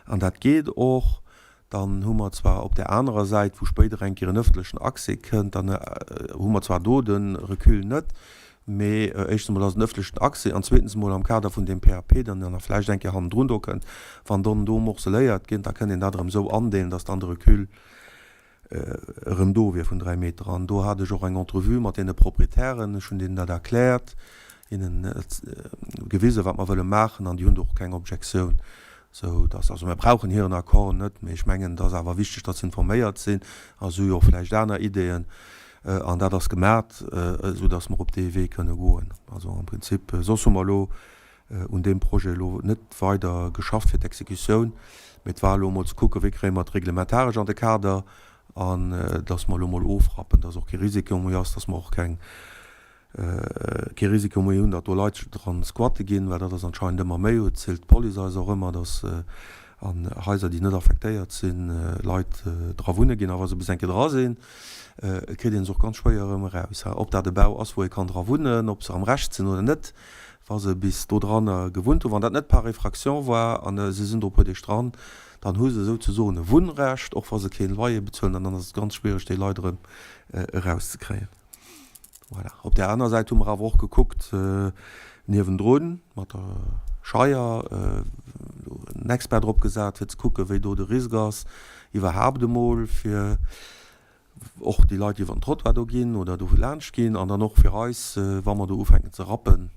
An dat geet och. Dann hu mer zwar op där anerer Säit, wou spéider eng Kéier en ëffentlechen Accès kënnt, dann hu mer zwar do de Recul net, mee éischtens emol ass et en ëffentlechen Accès an zweetens emol am Kader vun deem PAP, deen dann nach vläicht eng Kéier hannendrun do kënnt, wann dann do morceléiert gëtt, da kënnt een dat erëm esou andeelen, dass dann de Recul erëm do wier vun 3 Meter. An do hat ech och eng Entrevue mat deene Proprietären. Ech hunn deenen dat erkläert, hinnen gewisen, wat mer wëlle maachen, an déi hunn do och keng Objektioun. Sou dass, also mir brauchen hiren Accord net, mee ech mengen, et ass awer wichteg, datt se informéiert sinn a se hu jo och vläicht aner Ideeën. An dat ass gemat, esou dass mer op dee Wee kënne goen. Also am Prinzip, soss hu mer elo un deem Projet elo net weider geschafft fir d'Exekutioun, mee et war elo emol ze kucken, wéi kréie mer et reglementaresch an de Kader an dass mer elo emol ofrappen, dass och kee Risiko méi ass, dass mer och keng, kee Risiko méi hunn, datt do Leit dran squatte ginn, well dat ass anscheinend ëmmer méi, et zielt d'Police eis och ëmmer, dass an Haiser, déi net affektéiert sinn, Leit dra wunne ginn. A wa se bis eng Kéier dra sinn, kritt ee se och ganz schwéier erëm eraus. Ob dat e Bau ass, wou ee kann dra wunnen, ob se am Recht sinn oder net, wa se bis dodranner gewunnt hunn, wann dat net par effraction war an se sinn do e puer Deeg dran, dann hu se souzesoen e Wunnrecht, och wa se kee Loyer bezuelen, an dann ass et ganz schwiereg, déi Leit erëm erauszekréien. Voilà. Op där aner Säit hu mer awer och gekuckt, niewendrun mat der Scheier, do en Expert drop gesat, fir ze kucken, wéi do de Risk ass, iwwerhaapt emol fir och déi Leit, déi iwwer den Trottoir do ginn oder do laanscht ginn, an dann och fir eis, wa mer do ufänken ze rappen,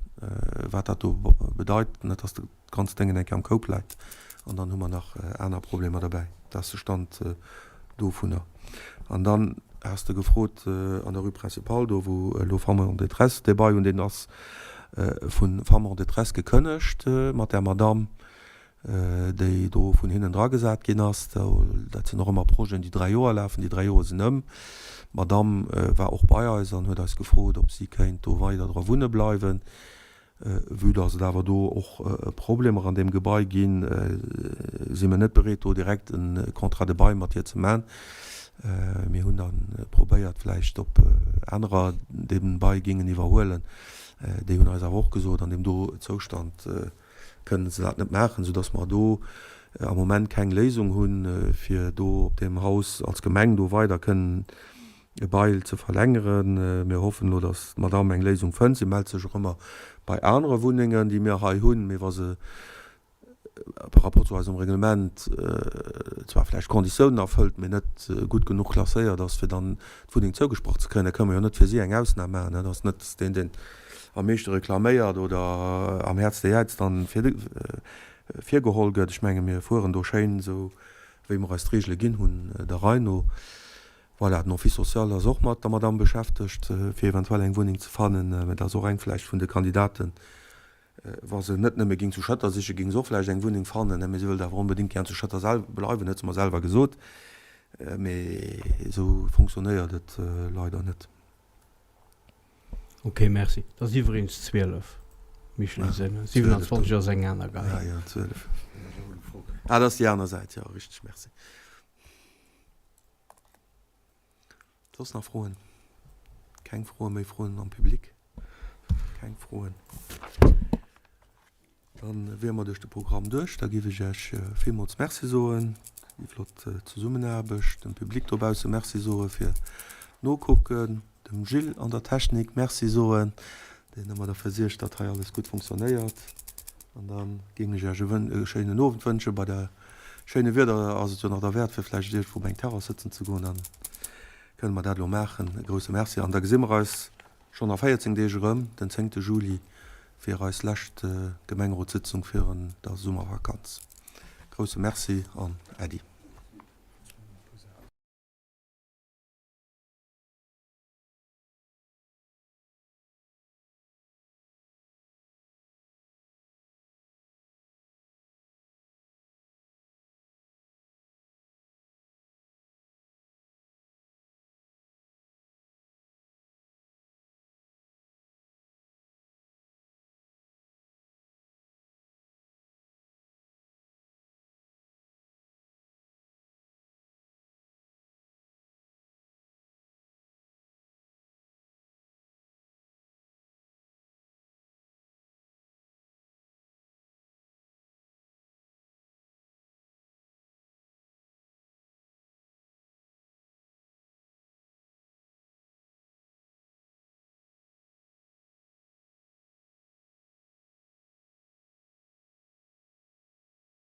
wat dat do bedeit, net dass dat ganzt Déngen eng Kéier am Koup läit an dann hu mer nach aner Problemer derbäi. Dat ass de Stand dovunner. An dann has de gefrot an der Rue Principale, do wou elo Femmes en détresse, dee Bail un deen ass vu Femmes en détresse gekënnegt mat där Madamm, déi do vun hinnen dragesat ginn ass. Dat sinn och ëmmer Projeten, déi 3 Joer lafen. Déi 3 Joer sinn ëm. D'Madamm war och bei eis an huet eis gefrot, ob si kéint do weider dra wunne bleiwen. Vue dass et awer do och Problemer an deem Gebai ginn, si mir net bereet, do direkt e Contrat de bail mat hir ze man. Mir hunn da probéiert, vläicht ob anerer dee Bail géingen iwwerhuelen. Déi hunn eis awer och gesot, an deem do Zoustand kënnen se dat net maachen, soudass mer do am Moment keng Léisung hunn, fir do op deem Haus als Gemeng do weider kënnen e Bail ze verlängeren. Mir hoffen elo, datt d'Madamm eng Léisung fënnt. Si mellt sech och ëmmer bei anere Wunnengen, déi mir hei hunn. Mee wa se par rapport zu eisem Reglement zwar vläicht d'Konditiounen erfëllt, mee net gutt genuch klasséiert ass, fir dann d'Wunneng zougesprach ze kréien, da kënne mer jo net fir si eng Ausnam maachen. Dat ass net deen, deen am meeschte reklaméiert oder am häertste jäizt, dann virgeholl gëtt. Ech menge mir fueren do schéin esou, wéi mer eis d'Regele ginn hunn, der Rei no. Voilà, den Office social ass och mat der Madamm beschäftegt, fir eventuell eng Wunneng ze fannen. Mä dat ass och eng vläicht vun de Kandidaten, wa se net nëmme géing zu Schëtter sichen, géing se och vläicht eng Wunneng fannen. Mä si wëllt awer onbedéngt gär zu Schëtter selwer bleiwen, huet se mer selwer gesot. Mee esou fonctionnéiert et leider net. Ok, merci. Et ass iwweregens 12, Michel Sinn. 27 ass eng aner Gei. Ah jo, 12. Ah, dat ass déi aner Säit, jo, richteg. Merci. Soss nach Froen? Keng Froen? Méi Froen am Public? Keng Froen? Dann wiere mer duerch de Programm duerch. Da géif ech Iech villmools Merci soen fir déi flott Zesummenaarbecht, dem Public dobausse Merci soe fir d'Nokucken, dem Gilles an der Technik Merci soen, deen ëmmer derfir suergt, datt hei alles gutt funktionéiert. An da géing ech Iech e schéinen Owend wënschen. Bei der schéine Wieder ass et jo nach derwäert, fir vläicht iergendwou op eng Terrass sëtzen ze goen. Dann kënne mer dat elo maachen. E grousse Merci an da gesi mer eis schonn a 14 Deeg erëm, den zéngte Juli, fir eis lescht Gemengerotssitzung virun der Summervakanz. Grousse Merci an Äddi.